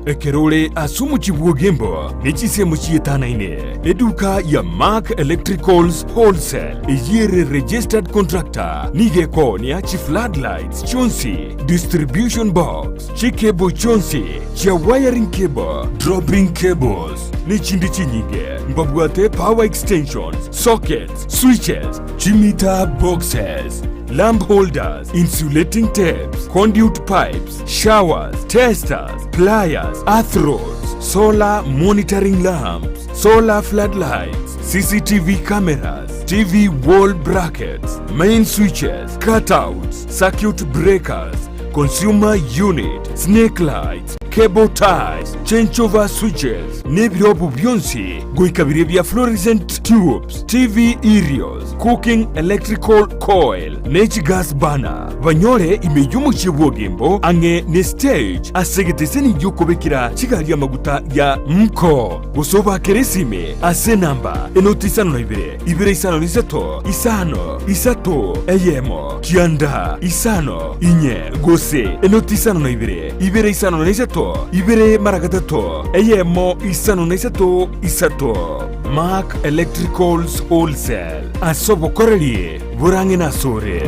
Ekero ore ase omochie bw'Ogembo ne chinsemo chietanaine, eduka ya Mark Electricals Wholesale eyio ere registered contractor nigo ekoonia chi floodlights chionsi, distribution box, chicable chionsi chia wiring cable, dropping cables ne chinde chinyinge. Mbabwate power extensions, sockets, switches, chimeter boxes, lamp holders, insulating tapes, conduit pipes, showers, testers, pliers, earth rods, solar monitoring lamps, solar floodlights, CCTV cameras, TV wall brackets, main switches, cutouts, circuit breakers, consumer unit, snake lights, cable ties, changeover switches, nebirobu bionsi goika biria bia fluorescent tubes, TV aerials, cooking electrical coil, ne chigas burner. Banyore ime y'omochie bw'Ogembo ang'e ne stage ase egeteseni gi'okobekera chigari amaguta ya Mko. Gose obakere esime ase enamba enoti isano na ibere, ibere isano na isato, isano, isato, eyemo, kianda, isano, inye, gose enoti isano na ibere, ibere isano na isato, ibere mara gatato, eyemo, isano na isato, isato. Mark Electricals Wholesale, ase obokoreri borang'e nasore.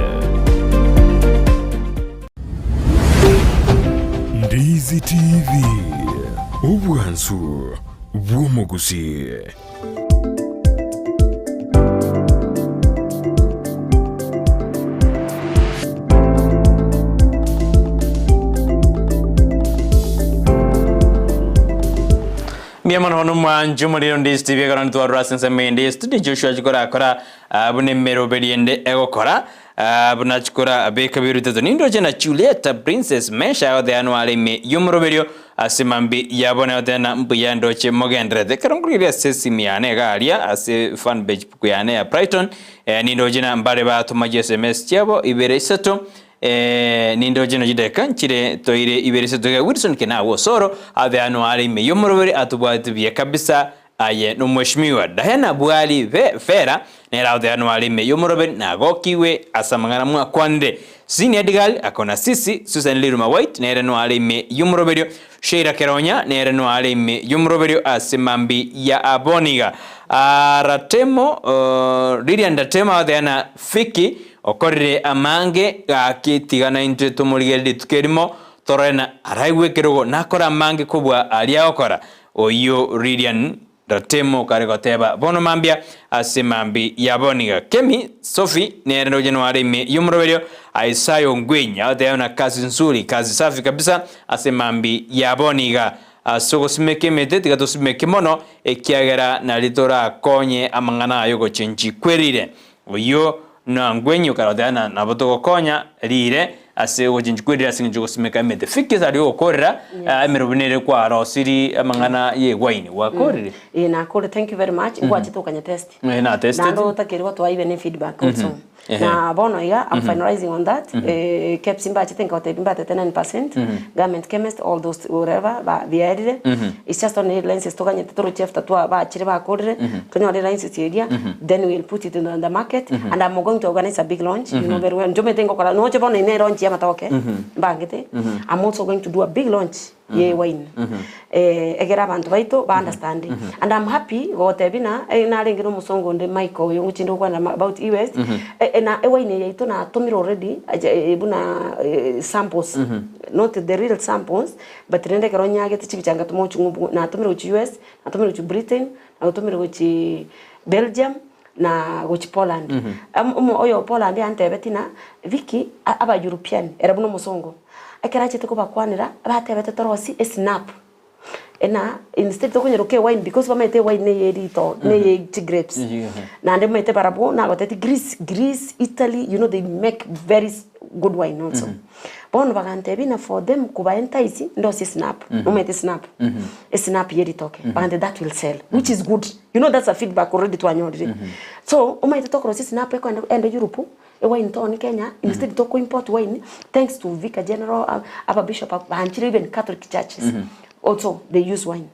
Ndizi TV, obwansu bw'omogusii. Mbuya mono bono omwancho omorero onde ase TV ekero ntwarora ase ensemo ende ye studio Joshua chikorakora ah, buna emeroberi ende egokora ah, buna chikora beka biruteto nindoche na Julieta Princess Mesha agoteanwa are ime y'omoroberio ase mambi yabo negoteana mbuya ndoche mogenderete ekero nkorigereria ase esimu yane iga aria ase fan page yane ya Brighton eh, nindoche na mbare batoma chi sms chiabo ibere isato Ee, nindoche na chidakika nchire toire ibere ase toiga Wilson Kenagwa Osoro abe ano are ime y'omoroberi atobwate buya kabisa aye nomweshimiwa Diana Bwari Vera nere abe ano are ime y'omoroberi nagokigwe ase amang'ana mwakwanire Senior Edgar akona Sisi Susan Liruma White nere no are ime y'omoroberio Sheila Keronya nere no are ime y'omoroberio ase mambi ya aboniga Ratemo Lilian Ratemo agoteana Fiki Okorire amange, gaki tiga naintwe tomorigererie rituko erimo, torore na araigwe ekerogo nakore amange kobua aria agokora. Oyio Lilian Ratemo kare goteba bono mambia ase mambi ya boniga. Kemi Sophie nere ndoche noare ime y'omoroberio Isaiah Ongweny agoteba buna kazi nzuri, kazi safi kabisa ase mambi ya boniga. Ase ogosimeka emete tiga tosimeke mono ekiagera nari torakonye amang'ana ayo gochenchi kwerire. Oyio nangwenye okarotera na nabo togokonya riire ase ogochinchwa kwerire ase eng'encho yogosimeka emete. Fiki ase aria ogokorera emerobo nere kwarosiri amang'ana y'ewaini gwakorire? Ee nakorire thank you very much ngwachete okanya test Eh, na tested. naende otakeire gotoa even ne feedback also na bono iga I'm finalizing on that KEBS mbachete nkagotebia mbatete 9% government chemist all those whatever ba biaerire it's just only license toganyete toroche after twa bachire bakorire tonyore license eria then we will put it in the market and I'm going to organize a big launch you know very well nchomete ngokora noche bono ine launch ya amatoke mbangete I'm also going to do a big launch ye wine eh, egere abanto baito ba understand and I'm happy gotebia na eh, narenge na omosongo onde Michael oyo ngochinde gokwana about e-waste eh, eh, na ewine yaito natomire already ache eh, buna eh, samples not the real samples but rende ekero nyagete chibicha ngatoma gochia ng'umbu natomire gochia US, natomire gochia Britain, natomire gochia Belgium na gochia Poland. Omo oyo Poland antebetie ng'a Vicky aba European ere buna omosongo, ekero achete kobakwanera batebete torosie esnap na instead tokonyeroka ewine because bamaete ewine neye rito neye chigrapes naende bamaete barabwo nagotetie Greece Greece, Italy you know they make very good wine also. Bono bagantebia ng'a for them koba entice ndosie esnap omanyete esnap esnap ye ritoke bagantebia that will sell which is good you know that's a feedback already twanyorire so omanyete tokorosia esnap ekoenda ende Europe ewine tooni Kenya instead toko import wine thanks to Vicar General aba bishop abwo banchire even Catholic churches also they use wine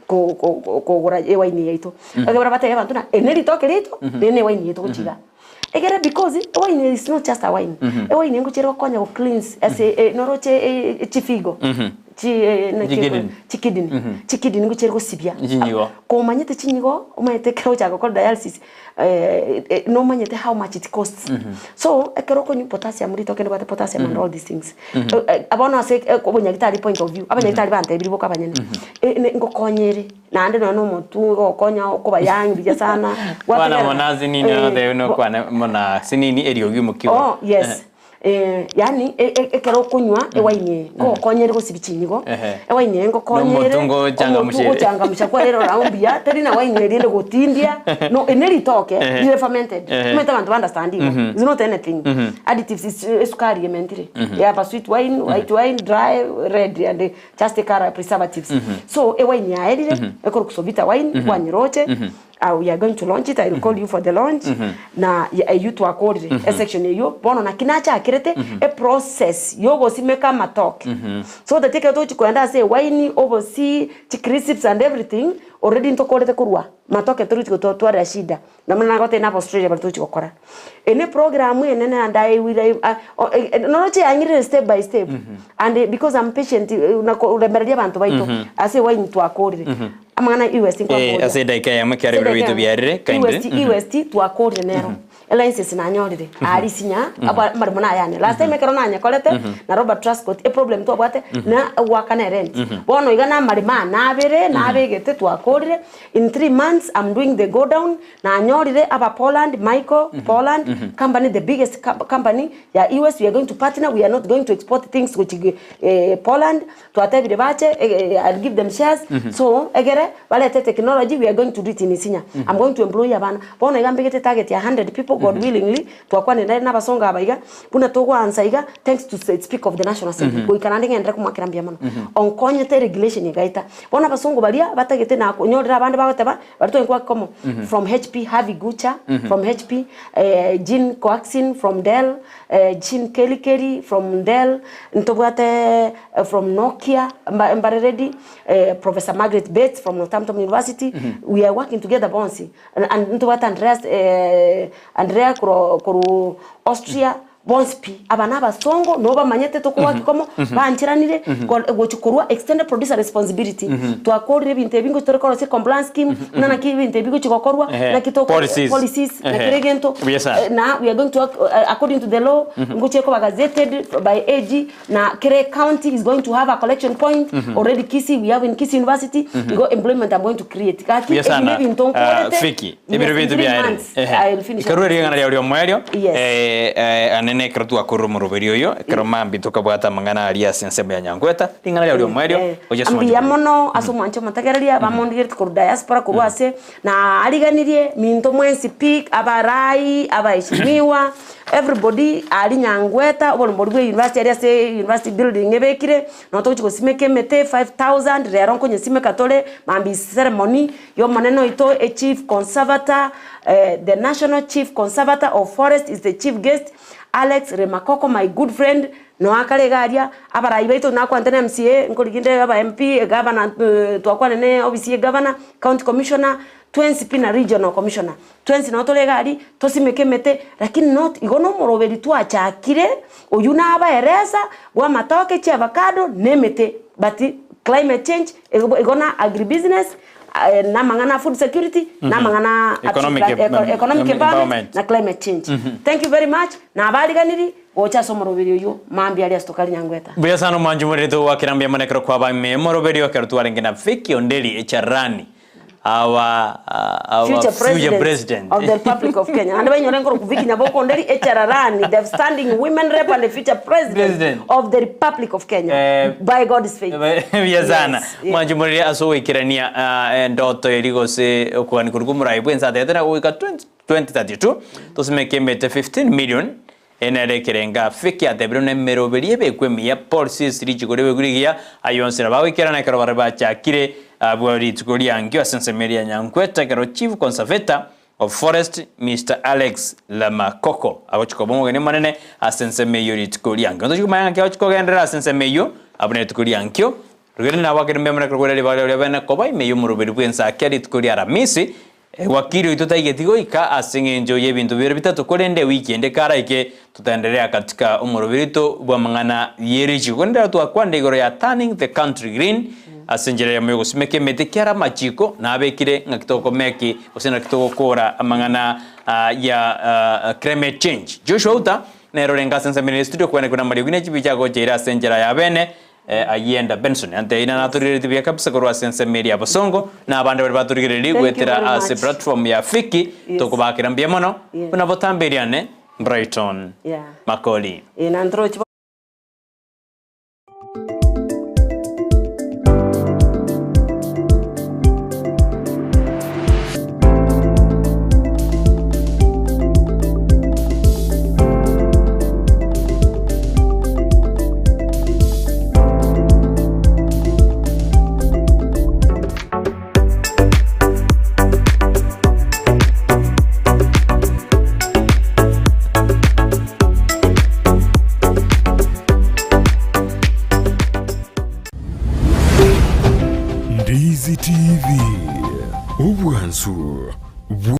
ko- ko- ko- kogora ewine yaito ekero batebia abanto ng'a eri ne ritoke riaito eri ne ewine yaito gochia igaa. Ekere because ewine is not just a wine, ewine ngochia ere gokonya go cleanse ase e noroche e chifigo chi naki Chikidney. chikidney, chikidney ngochia ere gosibia. Chinyigo. Komanyete chinyigo, omanyete ekero ogochaka gokora dialysis nomanyete how much it costs. So, ekero okonywa potassium ritoke ndibwate potassium and all these things. Bono ase obonyagitari point of view, abanyagitari bantebirie boka abanyene, ngokonya ere. Naende nonya nomotwe ogokonya okoba young buya sana. Kwana Gwategerera. mono ase nini Eh, ogotebi buna okwane mono ase nini eriogi omokia Oh, yes. Eh, yaani e- e- ekero okonywa ewaini eye, ngogokonya ere gosibia chinyigo, Ehe. ewaini eye ngokonya ere, Nomotwe ngochangamsha ere. ogochangamsha kwarerora amo mbuya, teri na waini eria ende gotindia, no ere neritoke, Ehe. rire fermented. Ehe. Omanyete abanto ba understand igo, it's not anything. Additives is esukari ementire, yaba sweet wine, white wine, dry, red and just ekara preservatives so ewine yaerire ekorokwa Sobita wine kwanyeroche ah, we are going to launch it I will call you for the launch na ya- eywo twakorire esection eywo bono naki nachakirete eprocess yogosimeka amatoke so that ekero togochi koenda ase ewine obosie chicrisps and everything already ntokorete korwa matoke torigochi gotwarera shida Namuna nagotebia na Abaustralia baria togochia gokora. Eye ne program enene and I will noroche yang'irire step by step and because I'm patient na koremereria abanto baito ase ewine twakorire amang'ana e west Eh, nkwakoria ase edaika eyemo ekiagera ebiro biaito biarire kindly. E west twakorire nero. Elicense nanyorire aria isinya aba amaremo nayane. Last time ekero nanyekorete na Robert Trascott eproblem twabwate na ogoakana erent. Bono iga na amaremo ane abere nabegete twakorire, in 3 months I'm doing the go down, nanyorire aba Poland, Michael Poland company the biggest company ya US we are going to partner, we are not going to export things gochi Poland, twatebire bache I'll give them shares so egere barete technology we are going to do it in Isinya. I'm going to employ abana. Bono iga mbegete target ya 100 people God willingly twakwanire nare na abasongo aba iga buna togoansa iga thanks to the speaker of the national assembly goika naende ng'enderere komoakera mbuya mono onkonyete regulation egaeta. Bono abasongo baria batagete nakonyorera abande bagoteba baria twenye kwaka komo from HP Harvey Gucha from HP Jean Coaxin from Dell Jean Kelly Kelly from Dell ntobwate from Nokia mbare ready Professor Margaret Bates from Northampton University we are working together bonsi and ntobwate Andreas Andrea korwa korwa Austria bonsi pi aba na abasongo nigo bamanyete tokowaki komo bancheranire gochi korwa extended producer responsibility twakorire ebinto ebi ngochi tore korosia compliance scheme buna naki ebinto ebi gochi gokorwa naki toko Policies. policies na kera egento Buya sana. na we are going to work according to the law ngochi ekoba gazetted by AG na kere county is going to have a collection point already Kisii we have in Kisii University igo employment I'm going to create gaki Buya ebi sana. nebinto nkorete Fiki yes, ebiro in bintu three biaere months I'll finish ikarua ring'ana ria ria omwerio Yes. anene ekero twakorire omoroberi oyo ekero mambi tokabwata amang'ana aria ase ensemo ya Nyankweta ring'ana ria ria omwerio oche ase mbuya omwancho mono ase omwancho omotegereria bamondigereti korwa diaspora korwa ase na ariganirie minto mwensi pi abarai abaheshimiwa everybody aria Nyangweta oboremo boria bwa university aria ase university building ebekire nabo togochi gosimeka emete 5000 rero nkonyesimeka tore mambi ceremony ya omonene oito e chief conservator the national chief conservator of forest is the chief guest Alex Remakoko my good friend noakare iga aria abarai baito nakwante na MCA nkoriginde aba MP egavana twakwane na ofisi ya egavana county commissioner twensi pi na regional commissioner twensi nabo tore iga aria tosimeke emete lakini not igo na omoroberi twachakire oywo nabaeresa bwa amatoke chiavacado na emete but climate change igo na agribusiness na amang'ana food security na amang'ana Economic economic empowerment empowerment. na climate change. Thank you very much nabariganiri gocha ase omoroberi oywo mambia aria ase tokari Nyangweta. Buya sana omwancho morerete gwakera mbuya mono ekero kwaba ime omoroberi ekero twarenge na Vicky Onderi Echarani our future future president, president of the Republic of Kenya. And when you're Vicky Nyaboko Onderi Echararani, the standing women rep and the future president, President. of the Republic of Kenya by God's faith. Buya sana Yes. mwancho morere ase ogwaikerania endoto eri gose okogani korwa omorai bwa ense atete na goika 2032 tosimeke emete 15 million enere ekerenga Vicky atebire na emeroberi ebekwe emiya policies richiko ribekwe rigiya ayonsi nabo bagoikerana ekero bare bachakire abwo rituko riangio ase ensemo eria Nyankweta ekero chief conservator of forest Mr Alex Lamakoko agochika oba omogeni omonene ase ensemo eywo rituko riangio ntochikomanya ng'aki agochika kogenderera ase ensemo eywo abwo na rituko riangio rugere nabo akere mbuya mono ekero kwera ribaga riria bene koba ime ya omoroberi bwa ensakia rituko ria Aramisi wakili oito taigeti goika ase eng'encho ya ebinto bibere bitato korende ewiki ende karaike tutaendelea katika omoroberi oito bwa amang'ana ya erichiko korende twakwanire igoro ya turning the country green ase enchera eyemo ya ogosimeka emete kiara amachiko nabekire ng'aki tokomeki gose naki togokora amang'ana ya climate change. Joshua Uta nere orenge ase ensemo ere studio kobana kuna amariogi ne chibicha agocha ase enchera ya bene Ayenda Benson ante ina natorigereti buya kabisa korwa ase ensemo eria abasongo na abande bari batorigereri Thank you gwetera very ase much. platform ya Fiki tokobakera mbuya mono buna botamberiane Brighton Makoli. Na ntrochi Ndizi TV, obwansu.